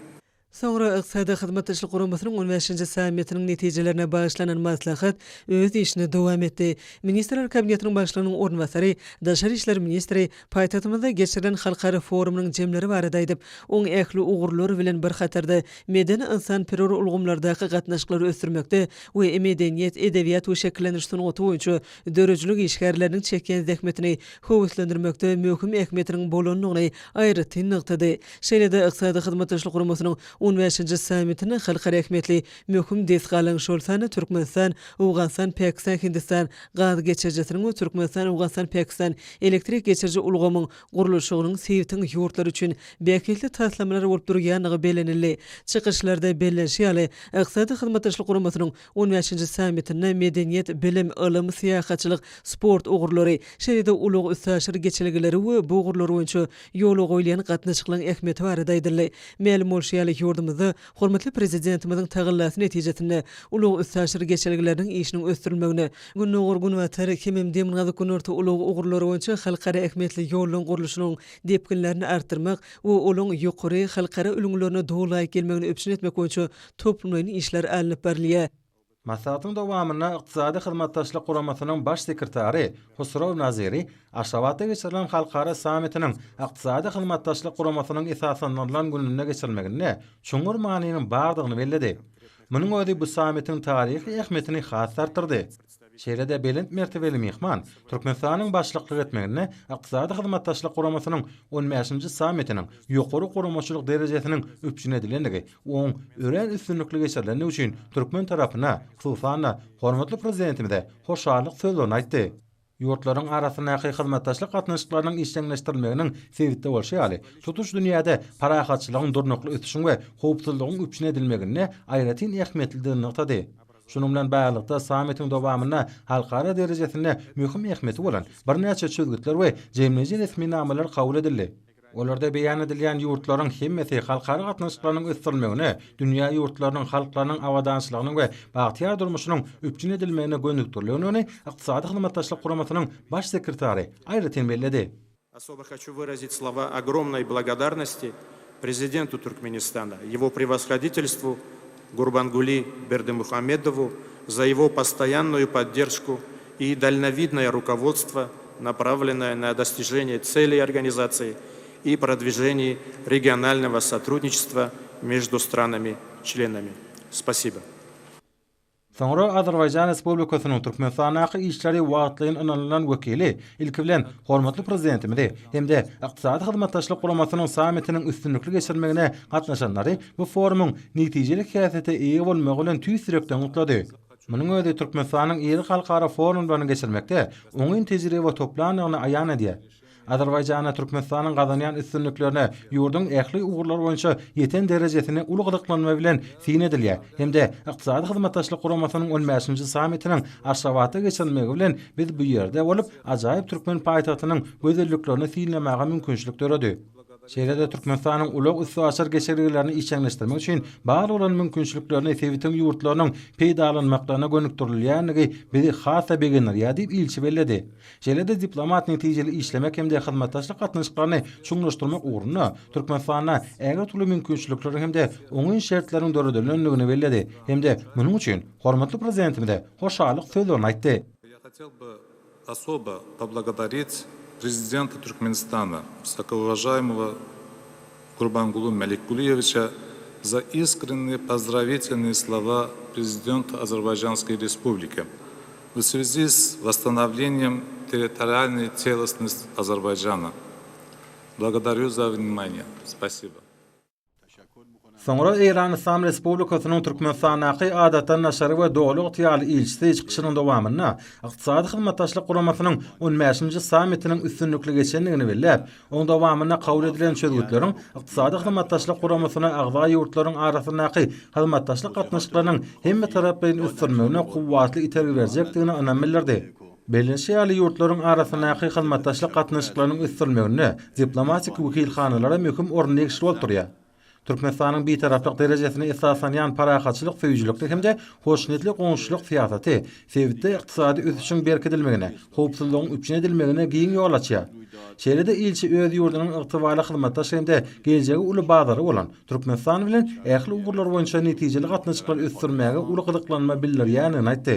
Soňra Ykdysady Hyzmatdaşlyk Guramasynyň on bäşinji sammitiniň netijelerine bagyşlanan maslahat öz işini dowam etdi. Ministrler Kabinetiniň Başlygynyň orunbasary, daşary işler ministri paýtagtymyzda geçirilen halkara forumynyň jemleri barada aýdyp, oň ähli ugurlar bilen bir hatarda medeni-ynsanperwer ulgamlardaky gatnaşyklary ösdürmekde we medeniýet, edebiýat we şekillendiriş sungaty boýunça döredijilik işgärleriniň çekýän zähmetini höweslendirmekde möhüm ähmiýetiniň bolandygyny aýratyn nygtady. Şeýle-de Ykdysady Hyzmatdaşlyk Guramasynyň on bäşinji sammitinde halkara ähmiýetli möhüm desgalaryň, şol sanda Türkmenistan, Owganystan, Pakistan, Hindistan gaz geçirijisiniň we Türkmenistan, Owganystan, Pakistan elektrik geçiriji ulgamyň gurluşygynyň sebitiň ýurtlary üçin bähbitli taslamalar bolup durýandygy bellenildi. Çykyşlarda bellenişi ýaly, Ykdysady Hyzmatdaşlyk Guramasynyň on bäşinji sammitinde medeniýet, bilim, ylym, syýahatçylyk, sport ugurlary, şeýle-de ulag-üstaşyr geçelgeleri we bu ugurlar boýunça ýola goýulýan gatnaşyklaryň ähmiýeti barada aýdyldy. Mälim bolşy ýaly, ýurdumyzda hormatly Prezidentimiziň tagallasy netijesinde ulag-üstaşyr geçelgeleriniň işiniň ösdürilmegine, Gündogar-Günbatar hemem Demirgazyk-Günorta ulag ugurlary boýunça halkara ähmiýetli ýollaryň gurluşynyň depginlerini artdyrmak we olaryň ýokary halkara ülňülerine doly laýyk gelmegini üpjün etmek boýunça toplumlaýyn işler alnyp barylýar. Maslahatyň dowamynda Ykdysady Hyzmatdaşlyk Guramasynyň Baş sekretary Husrow Naziri Aşgabatda geçirilen halkara sammitiniň Ykdysady Hyzmatdaşlyk Guramasynyň esaslandyrylan gününde geçirilmeginde çuňňur manynyň bardygyny belledi. Munuň özi bu sammitiň taryhy ähmiýetini has-da artdyrdy. Şeýle-de belent mertebeli myhman Türkmenistanyň başlyklyk etmeginde Ykdysady Hyzmatdaşlyk Guramasynyň on bäşinji sammitiniň ýokary guramaçylyk derejesiniň üpjün edilendigi, oň örän üstünlikli geçirilendigi üçin türkmen tarapyna, hususan-da, hormatly Prezidentimize hoşallyk sözlerini aýtdy. Ýurtlaryň arasyndaky hyzmatdaşlyk gatnaşyklarynyň işjeňleşdirilmeginiň sebitde bolşy ýaly, tutuş dünýäde parahatçylygyň, durnukly ösüşiň we howpsuzlygyň üpjün edilmeginde aýratyn ähmiýetlidigini nygtady. Şunuň bilen baglylykda, sammitiň dowamynda halkara derejesinde möhüm ähmiýeti bolan birnäçe çözgütler we jemleýji resminamalar kabul edildi. Olarda beýan edilýän ýurtlaryň hemmesi halkara gatnaşyklarynyň ösdürilmegine, dünýä ýurtlarynyň halklarynyň abadançylygynyň we bagtyýar durmuşynyň üpjün edilmegine gönükdirilendigini Ykdysady Hyzmatdaşlyk Guramasynyň Baş sekretary aýratyn belledi. Osobo hoçu wyrazit slowa ogromnoý blagodarnosti. Prezidentu Türkmenistana, Ýego Prewoshoditelstwu Gurbanguly Berdimuhamedowu za ýego postoýannuýu podderžku i dalnowidnoe rukovodstwo, naprawlennoe na dostiženiýe tseley organizasiýi i prodwiženiýi regionalnogo sotrudniçestwa meždu stranami-çlenami. Spasibo. Soňra Azerbaýjan Respublikasynyň Türkmenistandaky işleri wagtlaýyn ynanylan wekili ilki bilen hormatly Prezidentimizi hem-de Ykdysady Hyzmatdaşlyk Guramasynyň sammitiniň üstünlikli geçirilmegine gatnaşanlary bu forumyň netijeli häsiýete eýe bolmagy bilen tüýs ýürekden gutlady. Munuň özi Türkmenistanyň iri halkara forumlaryny geçirmekde oňyn tejribe toplandygyny aýan edýär. Azerbaýjanda Türkmenistanyň gazanýan üstünliklerine, ýurduň ähli ugurlar boýunça ýeten derejesine uly gyzyklanma bilen syn edilýär hem-de Ykdysady Hyzmatdaşlyk Guramasynyň on bäşinji sammitiniň Aşgabatda geçirilmegi bilen biz bu ýerde bolup, ajaýyp türkmen paýtagtynyň gözelliklerini synlamaga mümkinçilik döredi. Şeýle-de Türkmenistanyň ulag-üstaşyr geçelgelerini işjeňleşdirmek üçin bar bolan mümkinçiliklerini sebitiň ýurtlarynyň peýdalanmaklaryna gönükdirilýändigi bizi has-da begendirýär diýip, ilçi belledi. Şeýle-de diplomat netijeli işlemek hem-de hyzmatdaşlyk gatnaşyklaryny çuňlaşdyrmak ugrunda Türkmenistanda ägirt uly mümkinçilikleriň hem-de oňyn şertleriň döredilendigini belledi hem-de munuň üçin hormatly Prezidentimize hoşallyk sözlerini aýtdy. Ýa hotel by osobo poblagodarit Prezidenta Türkmenistana wysokouwažaýmogo Gurbanguly Mälikgulyýewiçe za iskrenniye pozdrawitelnyye slowa Prezidentu Azerbaýjanskoý Respubliki w swýazi s wosstanowleniýem territorialnoý celostnosti Azerbaýjana. Blagodarýu za wnimaniýe. Spasibo. Soňra Eýran Yslam Respublikasynyň Türkmenistandaky Adatdan daşary we Doly ygtyýarly ilçisi çykyşynyň dowamynda Ykdysady Hyzmatdaşlyk Guramasynyň on bäşinji sammitiniň üstünlikli geçendigini belläp, oň dowamynda kabul edilen çözgütleriň Ykdysady Hyzmatdaşlyk Guramasyna agza ýurtlaryň arasyndaky hyzmatdaşlyk gatnaşyklarynyň hemmetaraplaýyn ösdürilmegine kuwwatly itergi berjekdigine ynam bildirdi. Bellenişi ýaly, ýurtlaryň arasyndaky hyzmatdaşlyk gatnaşyklarynyň ösdürilmeginde diplomatik wekilhanalara möhüm orun degişli bolup durýar. Türkmenistanyň Bitaraplyk derejesine esaslanýan parahatçylyk söýüjilikli hem-de hoşniýetli goňşuçylyk syýasaty sebitde ykdysady ösüşiň berkidilmegine, howpsuzlygyň üpjün edilmegine giň ýol açýar. Şeýle-de ilçi öz ýurdunyň ygtybarly hyzmatdaş hem-de geljegi uly bazary bolan Türkmenistan bilen ähli ugurlar boýunça netijeli gatnaşyklary ösdürmäge uly gyzyklanma bildirýändigini aýtdy.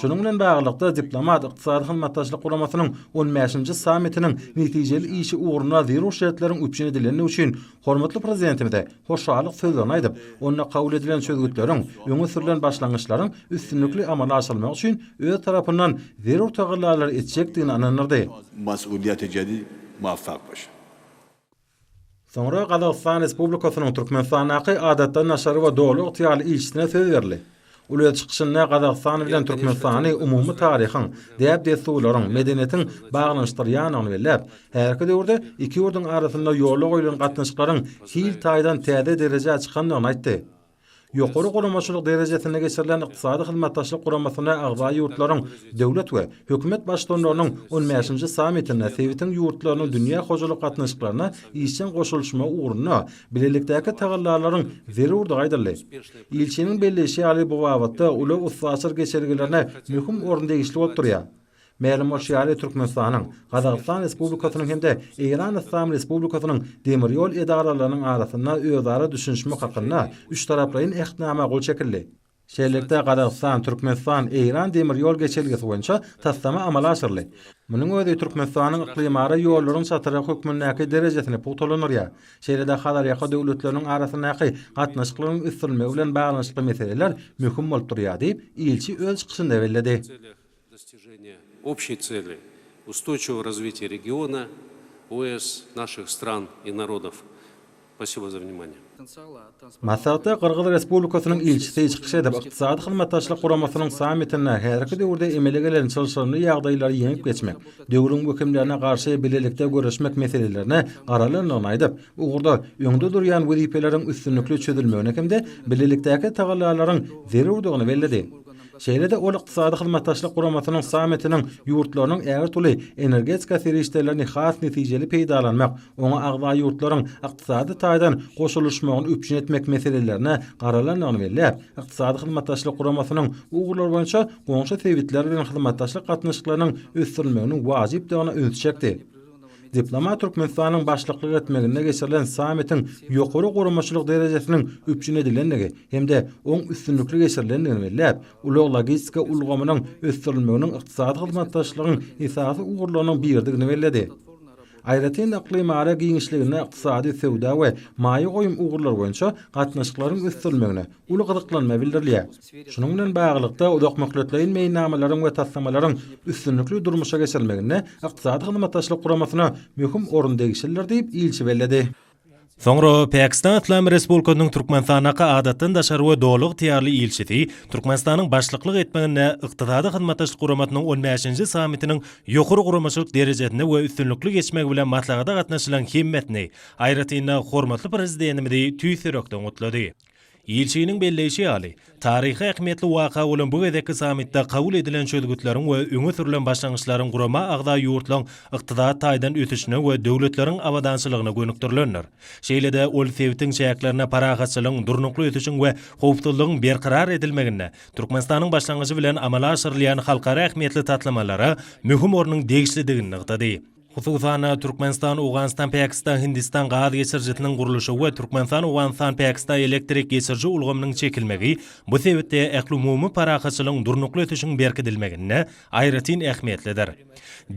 Şunuň bilen baglylykda, diplomat Ykdysady Hyzmatdaşlyk Guramasynyň on bäşinji sammitiniň netijeli işi ugrunda zerur şertleriň üpjün edilendigi üçin hormatly Prezidentimize hoşallyk sözlerini aýdyp, onda kabul edilen çözgütleriň, öňe sürlen başlangyçlaryň üstünlikli amala aşyrylmagy üçin öz tarapyndan zerur tagallalary etjekdigine ynandyrdy. Soňra Gazagystan Respublikasynyň Türkmenistandaky Adatdan daşary we Doly ygtyýarly ilçisine söz berildi. Ol öz çykyşynda Gazagystan bilen Türkmenistany umumy taryhyň, däp-dessurlaryň, medeniýetiň baglanyşdyrýandygyny belläp, häzirki döwürde iki ýurduň arasynda ýola goýlan gatnaşyklaryň hil taýdan täze derejä çykandygyny aýtdy. Ýokary guramaçylyk derejesinde geçirilen Ykdysady Hyzmatdaşlyk Guramasyna agza ýurtlaryň döwlet we hökümet Baştutanlarynyň on bäşinji sammitinde sebitiň ýurtlarynyň dünýä hojalyk gatnaşyklaryna işjeň goşulyşmagy ugrunda bilelikdäki tagallalaryň zerurdygy aýdyldy. Ilçiniň belleýşi ýaly, bu babatda ulag-üstaşyr geçelgelerine möhüm orun degişli bolup durýar. Mälim bolşy ýaly, Türkmenistanyň, Gazagystan Respublikasynyň hem-de Eýran Yslam Respublikasynyň demir ýol edaralarynyň arasynda özara düşünişmek hakynda üçtaraplaýyn Ähtnama gol çekildi. Şeýlelikde, Gazagystan, Türkmenistan, Eýran demir ýol geçelgesi boýunça taslama amala aşyryldy. Munuň özi Türkmenistanyň yklymara ýollaryň çatyrygy hökmündäki derejesini pugtalandyrýar. Şeýle-de Hazarýaka döwletleriniň arasyndaky gatnaşyklaryň ösdürilmegi bilen baglanyşykly meseleler möhüm bolup durýar diýip, ilçi öz çykyşynda belledi. Достижение общей цели устойчивого развития региона, ОЭС, наших стран и народов. Спасибо за внимание. Maslahatda Gyrgyz Respublikasynyň ilçisi çykyş edip, Ykdysady Hyzmatdaşlyk Guramasynyň sammitinde häzirki döwürde emele gelen çylşyrymly ýagdaýlary ýeňip geçmek, döwrüň wehimlerine garşy bilelikde göreşmek meselelerine garalandygyny aýdyp, bu ugurda öňde durýan wezipeleriň üstünlikli çözülmegine hem-de bilelikdäki tagallalaryň zerurdygyny belledi. Şeýle-de ol Ykdysady Hyzmatdaşlyk Guramasynyň sammitiniň ýurtlarynyň ägirt uly energetika serişdelerini has netijeli peýdalanmak, oňa agza ýurtlaryň ykdysady taýdan goşulyşmagyny üpjün etmek meselelerine garalandygyny belläp, Ykdysady Hyzmatdaşlyk Guramasynyň bu ugurlar boýunça goňşy sebitler bilen hyzmatdaşlyk gatnaşyklarynyň ösdürilmeginiň wajypdygyna ünsi çekdi. Diplomat Türkmenistanyň başlyklyk etmeginde geçirilen sammitiň ýokary guramaçylyk derejesiniň üpjün edilendigi hem-de oň üstünlikli geçirilendigini belläp, ulag-logistika ulgamynyň ösdürilmeginiň ykdysady hyzmatdaşlygyň esasy ugurlarynyň biridigini belledi. Aýratyn-da, yklymara giňişliginde ykdysady, söwda we maýa goýum ugurlary boýunça gatnaşyklaryň ösdürilmegine uly gyzyklanma bildirilýär. Şunuň bilen baglylykda, uzakmöhletleýin meýilnamalaryň we taslamalaryň üstünlikli durmuşa geçirilmeginde Ykdysady Hyzmatdaşlyk Guramasyna möhüm orun degişlidir diýip, ilçi belledi. Soňra Pakistan Yslam Respublikasynyň Türkmenistandaky Adatdan daşary we Doly ygtyýarly ilçisi Türkmenistanyň başlyklyk etmeginde Ykdysady Hyzmatdaşlyk Guramasynyň on bäşinji sammitiniň ýokary guramaçylyk derejesinde we üstünlikli geçmegi bilen maslahata gatnaşyjylaryň hemmesini, aýratyn-da, hormatly Prezidentimizi tüýs ýürekden gutlady. Ilçiniň belleýşi ýaly, taryhy ähmiýetli waka bolan bu gezekki sammitde kabul edilen çözgütleriň we öňe sürlen başlangyçlaryň gurama agza ýurtlaryň ykdysady taýdan ösüşine we döwletleriň abadançylygyna gönükdirilendir. Şeýle-de ol sebitiň çäklerinde parahatçylygyň, durnukly ösüşiň we howpsuzlygyň berkarar edilmeginde Türkmenistanyň başlangyjy bilen amala aşyrylýan halkara ähmiýetli taslamalara möhüm ornuň degişlidigini nygtady. Hususan-da, Türkmenistan-Owganystan-Pakistan-Hindistan gaz geçirijisiniň gurluşygy we Türkmenistan-Owganystan-Pakistan elektrik geçiriji ulgamynyň çekilmegi bu sebitde ählumumy parahatçylygyň, durnukly ösüşiň berkidilmeginde aýratyn ähmiýetlidir.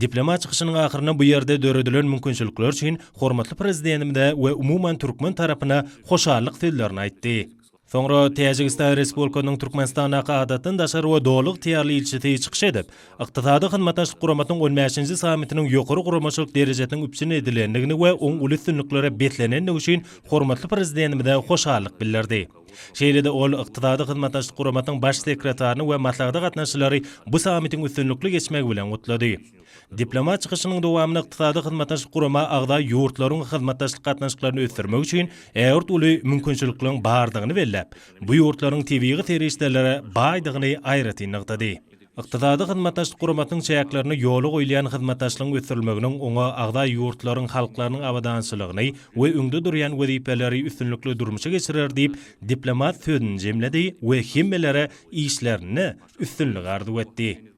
Diplomat çykyşynyň ahyrynda bu ýerde döredilen mümkinçilikler üçin hormatly Prezidentimize we umuman türkmen tarapyna hoşallyk sözlerini aýtdy. Soňra Täjigistan Respublikasynyň Türkmenistandaky Adatdan daşary we Doly ygtyýarly ilçisi çykyş edip, Ykdysady Hyzmatdaşlyk Guramasynyň on bäşinji sammitiniň ýokary guramaçylyk derejesiniň üpjün edilendigini we oň uly üstünliklere beslenendigi üçin hormatly Prezidentimize hoşallyk bildirdi. Şeýle-de ol Ykdysady Hyzmatdaşlyk Guramasynyň Baş sekretaryny we maslahata gatnaşyjylary bu sammitiň üstünlikli geçmegi bilen gutlady. Diplomat çykyşynyň dowamynda Ykdysady Hyzmatdaşlyk Gurama agza ýurtlaryň hyzmatdaşlyk gatnaşyklaryny ösdürmek üçin ägirt uly mümkinçilikleriň bardygyny belläp, bu ýurtlaryň tebigy serişdelere baýdygyny aýratyn nygtady. Ykdysady Hyzmatdaşlyk Guramasynyň çäklerinde ýola goýulýan hyzmatdaşlygyň ösdürilmeginiň oňa agza ýurtlaryň halklarynyň abadançylygyny we öňde durýan wezipeleri üstünlikli durmuşa geçirer diýip, diplomat sözüni jemledi we hemmelere işlerinde üstünlik arzuw etdi.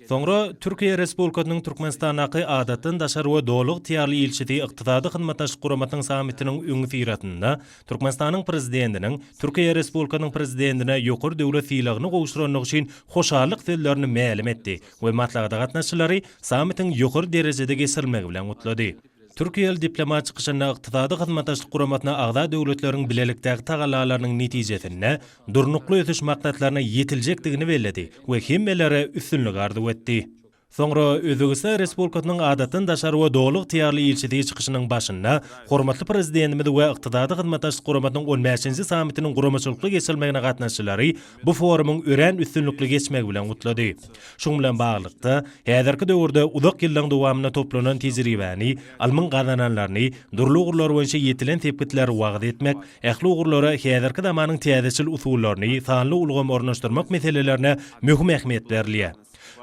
Soňra Türkiýe Respublikasynyň Türkmenistandaky Adatdan daşary we Doly ygtyýarly ilçisi Ykdysady Hyzmatdaşlyk Guramasynyň sammitiniň öňüsyrasynda Türkmenistanyň Prezidentiniň Türkiýe Respublikasynyň Prezidentine ýokary döwlet sylagyny gowşurandygy üçin hoşallyk sözlerini mälim etdi we maslahata gatnaşyjylary sammitiň ýokary derejede geçirilmegi bilen gutlady. Türkiýeli diplomat çykyşynda Ykdysady Hyzmatdaşlyk Guramasyna agza döwletleriň bilelikdäki tagallalarynyň netijesinde Durnukly ösüş maksatlaryna ýetiljekdigini belledi we hemmelere üstünlik arzuw etdi. Soňra Özbegistan Respublikasynyň Adatdan daşary we Doly ygtyýarly ilçisi çykyşynyň başynda hormatly Prezidentimizi we Ykdysady Hyzmatdaşlyk Guramasynyň on bäşinji sammitiniň guramaçylykly geçirilmegine gatnaşyjylary bu forumyň örän üstünlikli geçmegi bilen gutlady. Şunuň bilen baglylykda, häzirki döwürde uzak ýyllaryň dowamynda toplanan tejribäni, ylmyň gazananlaryny, dürli ugurlar boýunça ýetilen sepgitleri wagyz etmek, ähli ugurlara häzirki zamanyň täzeçil usullaryny, sanly ulgamy ornaşdyrmak meselelerine möhüm ähmiýet berilýär.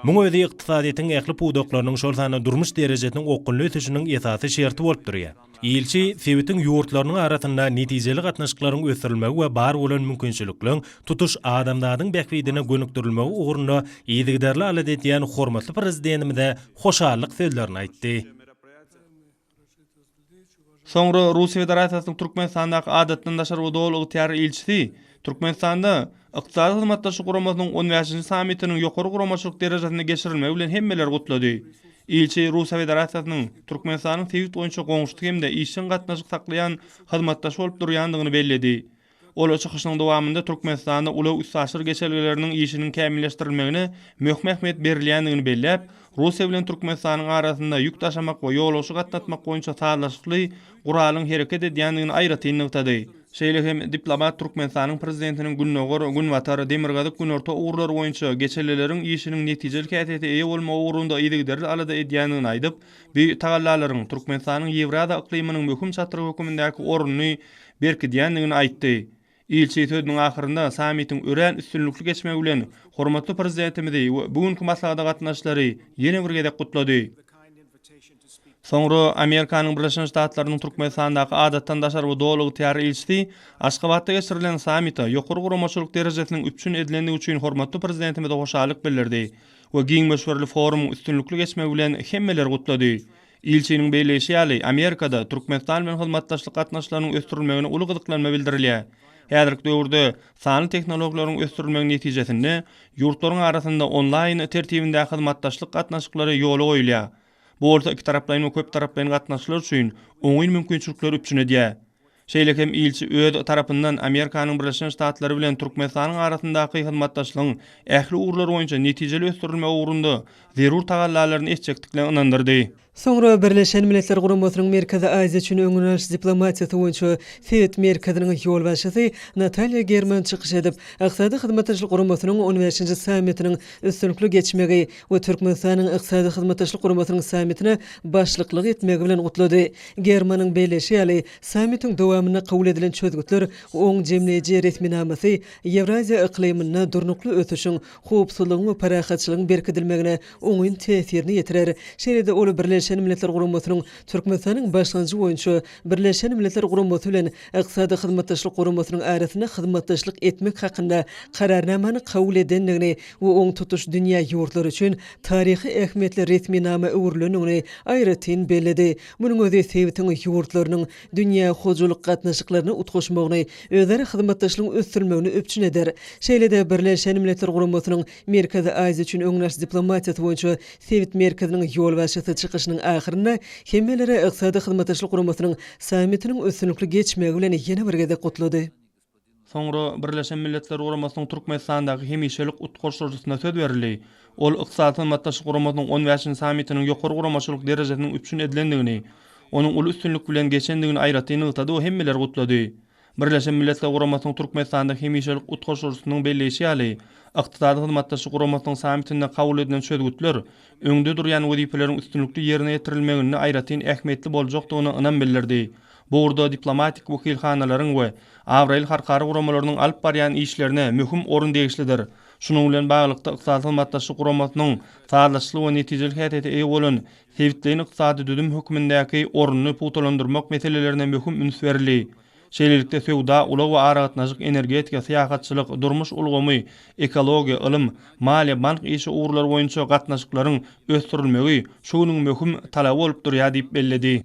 Muň özi ykdysadyýetiň ähli pudaklarynyň, şol sanda durmuş derejesiniň okgunly ösüşiniň esasy şerti bolup durýar. Ilçi sebitiň ýurtlarynyň arasynda netijeli gatnaşyklaryň ösdürilmegi we bar bolan mümkinçilikleriň tutuş adamzadyň bähbidine gönükdirilmegi ugrunda yzygiderli alada edýän hormatly Prezidentimize hoşallyk sözlerini aýtdy. Soňra Russiýa Federasiýasynyň Türkmenistandaky Adatdan daşary we Doly ygtyýarly ilçisi Türkmenistanda Ykdysady Hyzmatdaşlyk Guramasynyň on bäşinji sammitiniň ýokary guramaçylyk derejesinde geçirilmegi bilen hemmeleri gutlady. Ilçi Russiýa Federasiýasynyň Türkmenistanyň sebit boýunça goňşusy hem-de işjeň gatnaşyk saklaýan hyzmatdaşy bolup durýandygyny belledi. Ol çykyşynyň dowamynda Türkmenistanda ulag-üstaşyr geçelgeleriniň işiniň kämilleşdirilmegine möhüm ähmiýet berilýändigini belläp, Russiýa bilen Türkmenistanyň arasynda ýük daşamak we ýolagçy gatnatmak boýunça sazlaşykly guralyň hereket edýändigini aýratyn nygtady. Şeýle hem diplomat Türkmenistanyň Prezidentiniň Gündogar, Günbatar, Demirgazyk, Günorta ugurlary boýunça geçelgeleriň işiniň netijeli häsiýete eýe bolmagy ugrunda yzygiderli alada edýändigini aýdyp, bu tagallalaryň Türkmenistanyň Ýewraziýa yklymynyň möhüm çatrygy hökümindäki ornuny berkidýändigini aýtdy. Ilçi sözüniň ahyrynda sammitiň örän üstünlikli geçmegi bilen hormatly Prezidentimizi we bu günki maslahata gatnaşyjylary ýene bir gezek gutlady. Soňra Amerikanyň Birleşen Ştatlarynyň Türkmenistandaky Adatdan daşary we Doly ygtyýarly ilçisi Aşgabatda geçirilen sammite ýokary guramaçylyk derejesiniň üpjün edilendigi üçin hormatly Prezidentimize hoşallyk bildirdi we giň möçberli forumyň üstünlikli geçmegi bilen hemmeleri gutlady. Ilçiniň belleýşi ýaly, Amerikada Türkmenistan bilen hyzmatdaşlyk gatnaşyklarynyň ösdürilmegine uly gyzyklanma bildirilýär. Häzirki döwürde sanly tehnologiýalaryň ösdürilmegi netijesinde ýurtlaryň arasynda onlaýn tertibindäki hyzmatdaşlyk gatnaşyklary ýola goýulýar. Bu bolsa ikitaraplaýyn we köptaraplaýyn gatnaşyklar üçin oňyn mümkinçilikleri üpjün edýär. Şeýle hem ilçi öz tarapyndan Amerikanyň Birleşen Ştatlary bilen Türkmenistanyň arasyndaky hyzmatdaşlygyň ähli ugurlar boýunça netijeli ösdürilmegi ugrunda zerur tagallalaryny etjekdiklerine ynandyrdy. Soňra Birleşen Milletler Guramasynyň Merkezi Aziýa üçin öňüni alyş diplomatiýasy boýunça sebit merkeziniň ýolbaşçysy Natalýa German çykyş edip, Ykdysady Hyzmatdaşlyk Guramasynyň on bäşinji sammitiniň üstünlikli geçmegi we Türkmenistanyň Ykdysady Hyzmatdaşlyk Guramasynyň sammitine başlyklyk etmegi bilen gutlady. Germanyň belleýşi ýaly, sammitiň dowamynda kabul edilen çözgütler oň jemleýji resminamasy Ýewraziýa yklymynda durnukly ösüşiň, howpsuzlygyň we parahatçylygyň berkidilmegine oňyn täsirini ýetirer. Şeýle-de ol Birleşen Milletler Guramasynyň Türkmenistanyň başlangyjy boýunça Birleşen Milletler Guramasy bilen Ykdysady Hyzmatdaşlyk Guramasynyň arasynda hyzmatdaşlyk etmek hakynda Kararnamany kabul edendigini we oň tutuş dünýä ýurtlary üçin taryhy ähmiýetli resminama öwrülendigini aýratyn belledi. Munuň özi sebitiň ýurtlarynyň dünýä hojalyk gatnaşyklaryna utgaşmagyny, özara hyzmatdaşlygyň ösdürilmegini üpjün eder. Şeýle-de Birleşen Milletler Guramasynyň Merkezi Aziýa üçin öňüni alyş diplomatiýasy boýunça sebit merkeziniň ýolbaşçysy çykyşynyň ahyrynda hemmelere Ykdysady Hyzmatdaşlyk Guramasynyň sammitiniň üstünlikli geçmegi bilen ýene bir gezek gutlady. Soňra Birleşen Milletler Guramasynyň Türkmenistandaky hemişelik utgaşdyryjysyna söz berildi. Ol Ykdysady Hyzmatdaşlyk Guramasynyň on bäşinji sammitiniň ýokary guramaçylyk derejesiniň üpjün edilendigini, onuň uly üstünlik bilen geçendigini aýratyn nygtady we hemmeleri gutlady. Birleşen Milletler Guramasynyň Türkmenistanda hemişelik utgaşdyryjysynyň belleýşi ýaly, Ykdysady Hyzmatdaşlyk Guramasynyň sammitinde kabul edilen çözgütler öňde durýan wezipeleriň üstünlikli ýerine ýetirilmeginde aýratyn ähmiýetli boljakdygyna ynam bildirdi. Bu ugurda diplomatik wekilhanalaryň we abraýly halkara guramalarynyň alyp barýan işlerine möhüm orun degişlidir. Şunuň bilen baglylykda, Ykdysady Hyzmatdaşlyk Guramasynyň sazlaşykly we netijeli häsiýete eýe bolan sebitleýin ykdysady düzüm hökmündäki ornuny pugtalandyrmak meselelerine möhüm üns berildi. Şeýlelikde, söwda, ulag we aragatnaşyk, energetika, syýahatçylyk, durmuş ulgamy, ekologiýa, ylym, maliýe, bank işi ugurlary boýunça gatnaşyklaryň ösdürilmegi şu günüň möhüm talaby bolup durýar diýip belledi.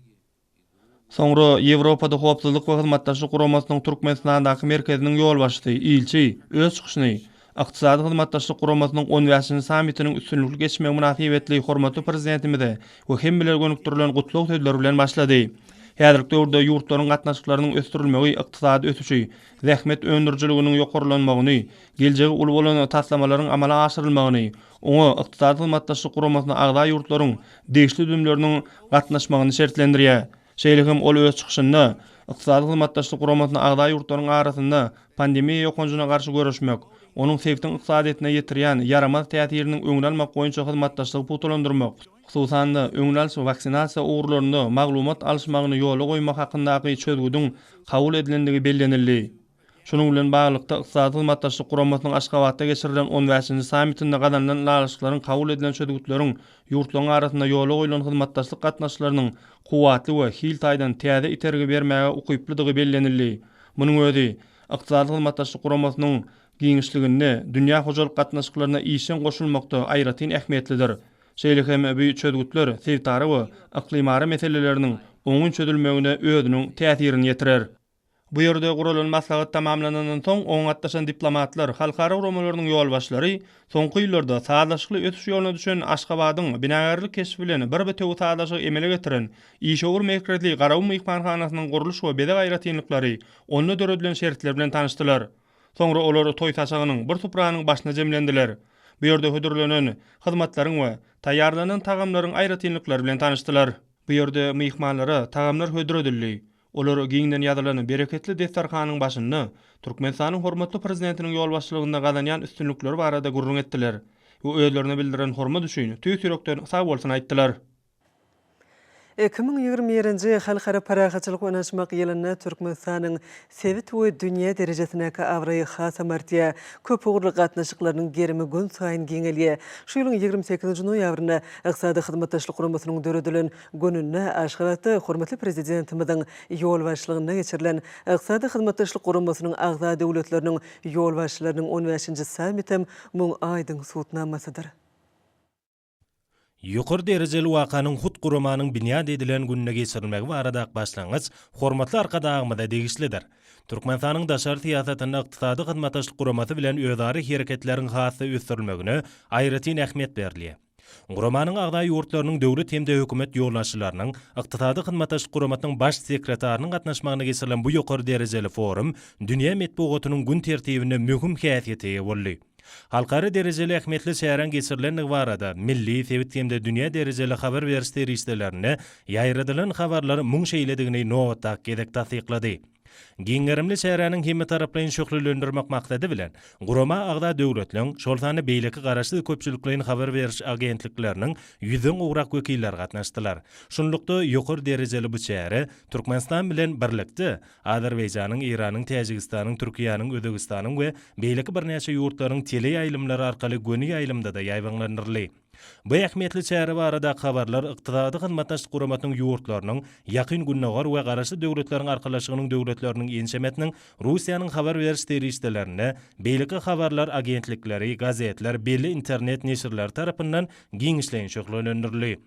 Soňra Ýewropada Howpsuzlyk we Hyzmatdaşlyk Guramasynyň Türkmenistandaky merkeziniň ýolbaşçysy, ilçi, öz çykyşyny Ykdysady Hyzmatdaşlyk Guramasynyň on bäşinji sammitiniň üstünlikli geçmegi mynasybetli hormatly Prezidentimize we hemmelere gönükdirilen gutlag sözleri bilen başlady. Häzirki döwürde ýurtlaryň gatnaşyklarynyň ösdürilmegi ykdysady ösüşi, zähmet öndürijiliginiň ýokarlanmagyny, geljegi uly bolan taslamalaryň amala aşyrylmagyny, oňa Ykdysady Hyzmatdaşlyk Guramasyna agza ýurtlaryň degişli düzümleriniň gatnaşmagyny şertlendirýär. Şeýle hem ol öz çykyşynda Ykdysady Hyzmatdaşlyk Guramasyna agza ýurtlaryň arasynda pandemiýa ýokanjyna garşy göreşmek, onuň sebitiň ykdysadyýetine ýetirýän ýaramaz täsiriniň öňüni almak boýunça hyzmatdaşlygy pugtalandyrmak, hususan-da, öňüni alyş we waksinasiýa ugurlarynda maglumat alyşmagyny ýola goýmak hakyndaky çözgüdiň kabul edilendigi bellenildi. Şunuň bilen baglylykda, Ykdysady Hyzmatdaşlyk Guramasynyň Aşgabatda geçirilen on bäşinji sammitinde gazanylan ylalaşyklaryň, kabul edilen çözgütleriň ýurtlaryň arasynda ýola goýlan hyzmatdaşlyk gatnaşyklarynyň kuwwatly we hil taýdan täze itergi bermäge ukyplydygy bellenildi. Munuň özi, Ykdysady Hyzmatdaşlyk Guramasynyň giňişliginde dünýä hojalyk gatnaşyklaryna işjeň goşulmakda aýratyn ähmiýetlidir. Şeýle hem bu çözgütler sebitara we yklymara meseleleriniň oňyn çözülmegine özüniň täsirini ýetirer. Bu ýerde guralan maslahat tamamlanandan soň, oňa gatnaşan diplomatlar, halkara guramalarynyň ýolbaşçylary soňky ýyllarda sazlaşykly ösüş ýoluna düşen Aşgabadyň binagärlik keşbi bilen bir bitewi sazlaşygy emele getiren işewür merkezli Garagum myhmanhanasynyň gurluş we bezeg aýratynlyklary, onda döredilen şertler bilen tanyşdylar. Soňra olar toý saçagynyň, bir supranyň başyna jemlendiler. Bu ýerde hödürlenen hyzmatlaryň we taýýarlanan tagamlaryň aýratynlyklary bilen tanyşdylar. Bu ýerde myhmanlara tagamlar hödür edildi. Olar giňden ýazylan bereketli desterhanyň başynda Türkmenistanyň hormatly Prezidentiniň ýolbaşçylygynda gazanýan üstünlikleri barada gürrüň etdiler we özlerine bildiren hormat üçin tüýs ýürekden sagbolsun aýtdylar. 2021-nji Halkara parahatçylyk we ynanyşmak ýylynda Türkmenistanyň sebit we dünýä derejesindäki abraýy hasam artýar, köpugurly gatnaşyklarynyň gerimi günsaýyn giňelýär. Şu ýylyň 28-nji noýabrynda Ykdysady Hyzmatdaşlyk Guramasynyň döredilen Gününde Aşgabatda hormatly Prezidentimiziň ýolbaşçylygynda geçirilen Ykdysady Hyzmatdaşlyk Guramasynyň agza döwletleriniň ýolbaşçylarynyň on bäşinji sammitem muň aýdyň subutnamasydyr. Ýokary derejeli wakanyň hut guramanyň binýat edilen gününde geçirilmegi baradaky başlangyç hormatly Arkadagymyza degişlidir. Türkmenistanyň daşary syýasatynda Ykdysady Hyzmatdaşlyk Guramasy bilen özara hereketleriň has-da ösdürilmegine aýratyn ähmiýet berilýär. Guramanyň agza ýurtlarynyň döwlet hem-de hökümet ýolbaşçylarynyň, Ykdysady Hyzmatdaşlyk Guramasynyň Baş sekretarynyň gatnaşmagynda geçirilen bu ýokary derejeli forum dünýä metbugatynyň gün tertibinde möhüm häsiýete eýe boldy. Halkara derejeli ähmiýetli çäräň geçirilendigi barada milli, sebit hem-de dünýä derejeli habar beriş serişdelerinde ýaýradylan habarlar muň şeýledigini nobatdaky gezek tassyklady. Giň gerimli çäräniň hemmetaraplaýyn şöhlelendirmek maksady bilen, gurama agza döwletleň, şol sanda beýleki garaşsyz köpçülikleýin habar beriş agentlikleriniň ýüzden gowrak wekilleri gatnaşdylar. Şunlukda, ýokary derejeli bu çäre Türkmenistan bilen birlikde, Azerbaýjanyň, Eýranyň, Täjigistanyň, Türkiýäniň, Özbegistanyň we beýleki birnäçe ýurtlaryň teleýaýlymlary arkaly göni ýaýlymda-da ýaýbaňlandyryldy. Bu ähmiýetli çäre baradaky habarlar Ykdysady Hyzmatdaşlyk Guramasynyň ýurtlarynyň, Ýakyn Gündogar we Garaşsyz Döwletleriň Arkalaşygynyň döwletleriniň ençemesiniň Russiýanyň habar beriş serişdelerinde, beýleki habarlar agentlikleri, gazetler, belli internet neşirleri tarapyndan giňişleýin şöhlelendirildi.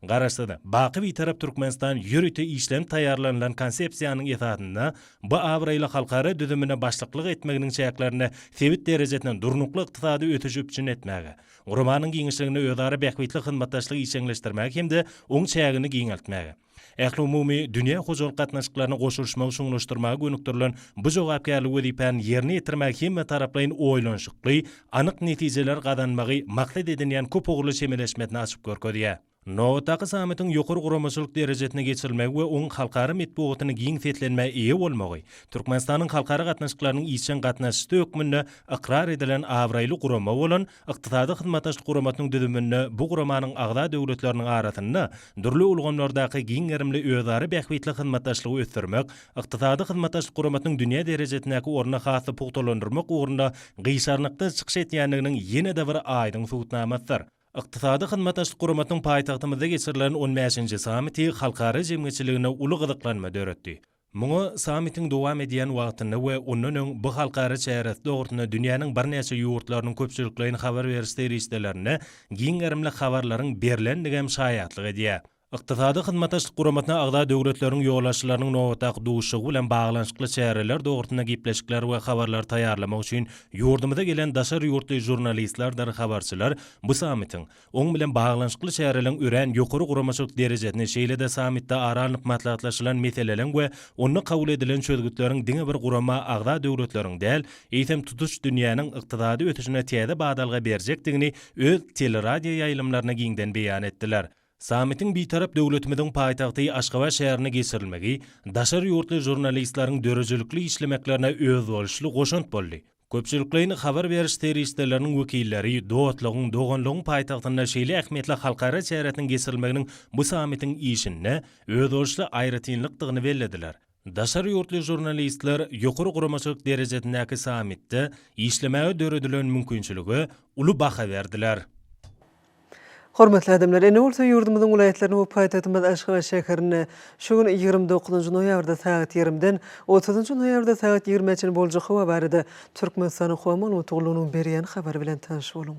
Garaşsyz, baky Bitarap Türkmenistan ýörite işlenip taýýarlanylan Konsepsiýanyň esasynda bu abraýly halkara düzümine başlyklyk etmeginiň çäklerinde sebit derejesinde durnukly ykdysady ösüşi üpjün etmäge, guramanyň giňişliginde özara bähbitli hyzmatdaşlygy işjeňleşdirmäge hem-de oň çägini giňeltmäge, ählumumy dünýä hojalyk gatnaşyklaryna goşulyşmagy çuňlaşdyrmaga gönükdirilen bu jogapkärli wezipäni ýerine ýetirmäge hemmetaraplaýyn oýlanyşykly, anyk netijeler gazanmagy maksat edinýän köpugurly çemeleşmesini açyp görkezýär. Nobatdaky sammitiň ýokary guramaçylyk derejesinde geçirilmegi we oň halkara metbugatynda giň seslenmä eýe bolmagy Türkmenistanyň halkara gatnaşyklarynyň işjeň gatnaşyjysy hökmünde ykrar edilen abraýly gurama bolan Ykdysady Hyzmatdaşlyk Guramasynyň düzüminde bu guramanyň agza döwletleriniň arasynda dürli ulgamlardaky giň gerimli özara bähbitli hyzmatdaşlygy ösdürmek, Ykdysady Hyzmatdaşlyk Guramasynyň dünýä derejesindäki ornuny has-da pugtalandyrmak ugrunda gyşarnyksyz çykyş edýändiginiň ýene-de bir aýdyň subutnamasydyr. Ykdysady Hyzmatdaşlyk Guramasynyň paýtagtymyzda geçirilen on bäşinji sammiti halkara jemgyýetçiliginde uly gyzyklanma döretdi. Muňa sammitiň dowam edýän wagtynda we ondan öň bu halkara çäresi dogrusynda dünýäniň birnäçe ýurtlarynyň köpçülikleýin habar beriş serişdelerinde giň gerimli habarlaryň berlendigi hem şaýatlyk edýär. Ykdysady Hyzmatdaşlyk Guramasyna agza döwletleriň ýolbaşçylarynyň nobatdaky duşuşygy bilen baglanyşykly çäreler dogrusynda gepleşikler we habarlary taýýarlamak üçin ýurdumyza gelen daşary ýurtly žurnalistlerdir habarçylar bu sammitiň Oň bilen baglanyşykly çäreleriň örän ýokary guramaçylyk derejesini, şeýle-de sammitde ara alnyp maslahatlaşylan meseleleriň we onda kabul edilen çözgütleriň diňe bir gurama agza döwletleriň däl, eýsem tutuş dünýäniň ykdysady ösüşine täze badalga berjekdigini öz teleradioýaýlymlarynda giňden beýan etdiler. Sammitiň Bitarap döwletimiziň paýtagty Aşgabat şäherinde geçirilmegi daşary ýurtly žurnalistleriň döredijilikli işlemeklerine özboluşly goşant boldy. Köpçülikleýin habar beriş serişdeleriniň wekilleri dostlugyň, doganlygyň paýtagtynda şeýle ähmiýetli halkara çäresiniň geçirilmeginiň bu sammitiň işinde özboluşly aýratynlykdygyny bellediler. Daşary ýurtly žurnalistler ýokary guramaçylyk derejesindäki sammitde işlemäge döredilen mümkinçilige uly baha berdiler. Hormatly adamlar, indi bolsa ýurdumyzyň welaýatlarynda we paýtagtymyz Aşgabat şäherinde şu gün 29 noýabrda sagat ýigrimden otuzynjy noýabrda sagat ýigrimä çenli boljak howa barada Türkmenistanyň Howa maglumat gullugynyň berýän habary bilen tanyş boluň.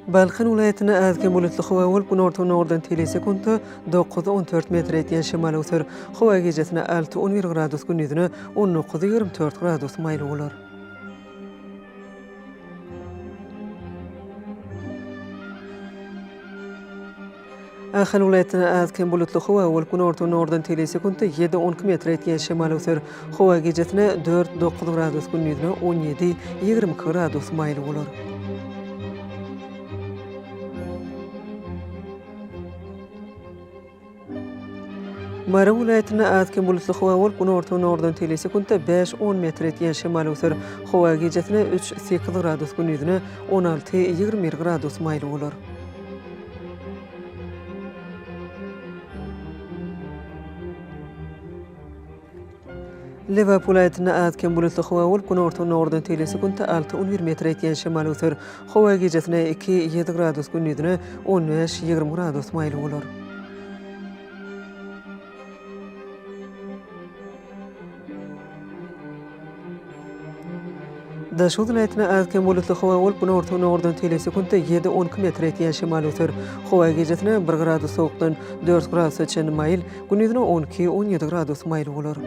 Balkan welaýatynda az-kem bulutly howa bolup, günorta-günordan teýle sekuntda dokuz, on dört metr etýän şemal öwser. Howa gijesine alty, on bir gradus, gündizine on dokuz, 24 gradus maýyl bolar. Ahal welaýatynda az-kem bulutly howa bolup, günorta-günordan teýle sekuntda ýedi, 12 metre ýetýän şemal öwser. Howa gijesine dört, dokuz gradus, gündizine on ýedi, 22 gradus maýyl bolar. Mary welaýatynda az-kem bulutly howa bolup, günorta-günordan teýle sekuntda bäş, on metr ýetýän şemal öwser. Howa gijesine üç, sekiz gradus, gündizine on alty, 21 gradus maýyl bolar. Lebap welaýatynda az-kem bulutly howa bolup, günorta-günordan teýle sekuntda alty, on bir metre ýetýän şemal öwser. Howa gijesine iki, ýedi gradus, gündizine on bäş, 20 gradus maýyl bolar. Daşoguz welaýatynda az-kem bulutly howa bolup, günorta-günordan teýle sekuntda ýedi, on iki metre ýetýän şemal öwser. Howa gijesine bir gradus sowukdan dört gradusa çenli maýyl, gündizine on iki, on ýedi gradus maýyl bolar.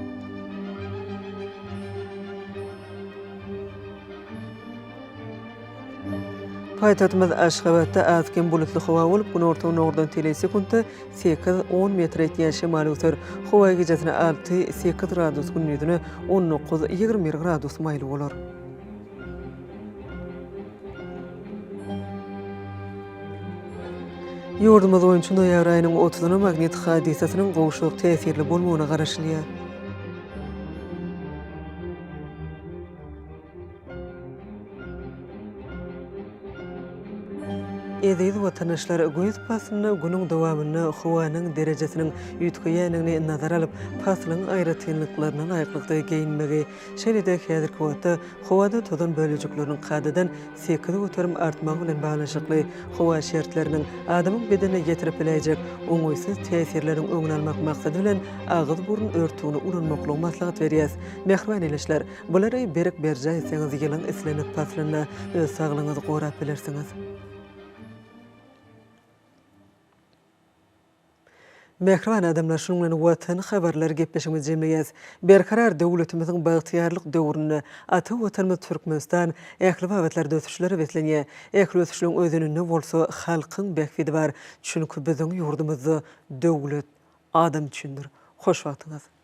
Paýtagtymyz Aşgabatda az-kem bulutly howa bolup, günorta-günordan teýle sekuntda sekiz, on metre ýetýän şemal öwser. Howa gijesine alty, sekiz gradus, gündizine on dokuz, 21 gradus maýyl bolar. Ýurdumyz boýunça noýabr aýynyň otuzyna magnit hadysasynyň gowşak täsirli bolmagyna garaşylýar. Eziz watandaşlar, güýz paslynda günüň dowamynda howanyň derejesiniň üýtgeýändigini nazara alyp, paslyň aýratynlyklaryna laýyklykda geýinmegi, şeýle-de häzirki wagtda howada tozan bölejikleriniň kadadan 8% artmagy bilen baglanyşykly howa şertleriniň adamyň bedenine ýetirip biläýjek oňaýsyz täsirleriniň öňüni almak maksady bilen agyz-burun örtügini ulanmaklygy maslahat berýäs. Mähriban ildeşler! Bulary berk berjaý etseňiz ýylyň islendik paslynda öz saglygyňyzy gorap bilersiňiz. Mähriban adamlar şunuň bilen Watan habarlary gepleşigimizi jemleýäs. Berkarar döwletimiziň bagtyýarlyk döwründe ata Watanymyz Türkmenistan ähli babatlarda ösüşlere beslenýär. Ähli ösüşleriň özeninde bolsa halkyň bähbidi bar. Çünki biziň ýurdumyzda döwlet adam üçindir. Hoş wagtyňyz.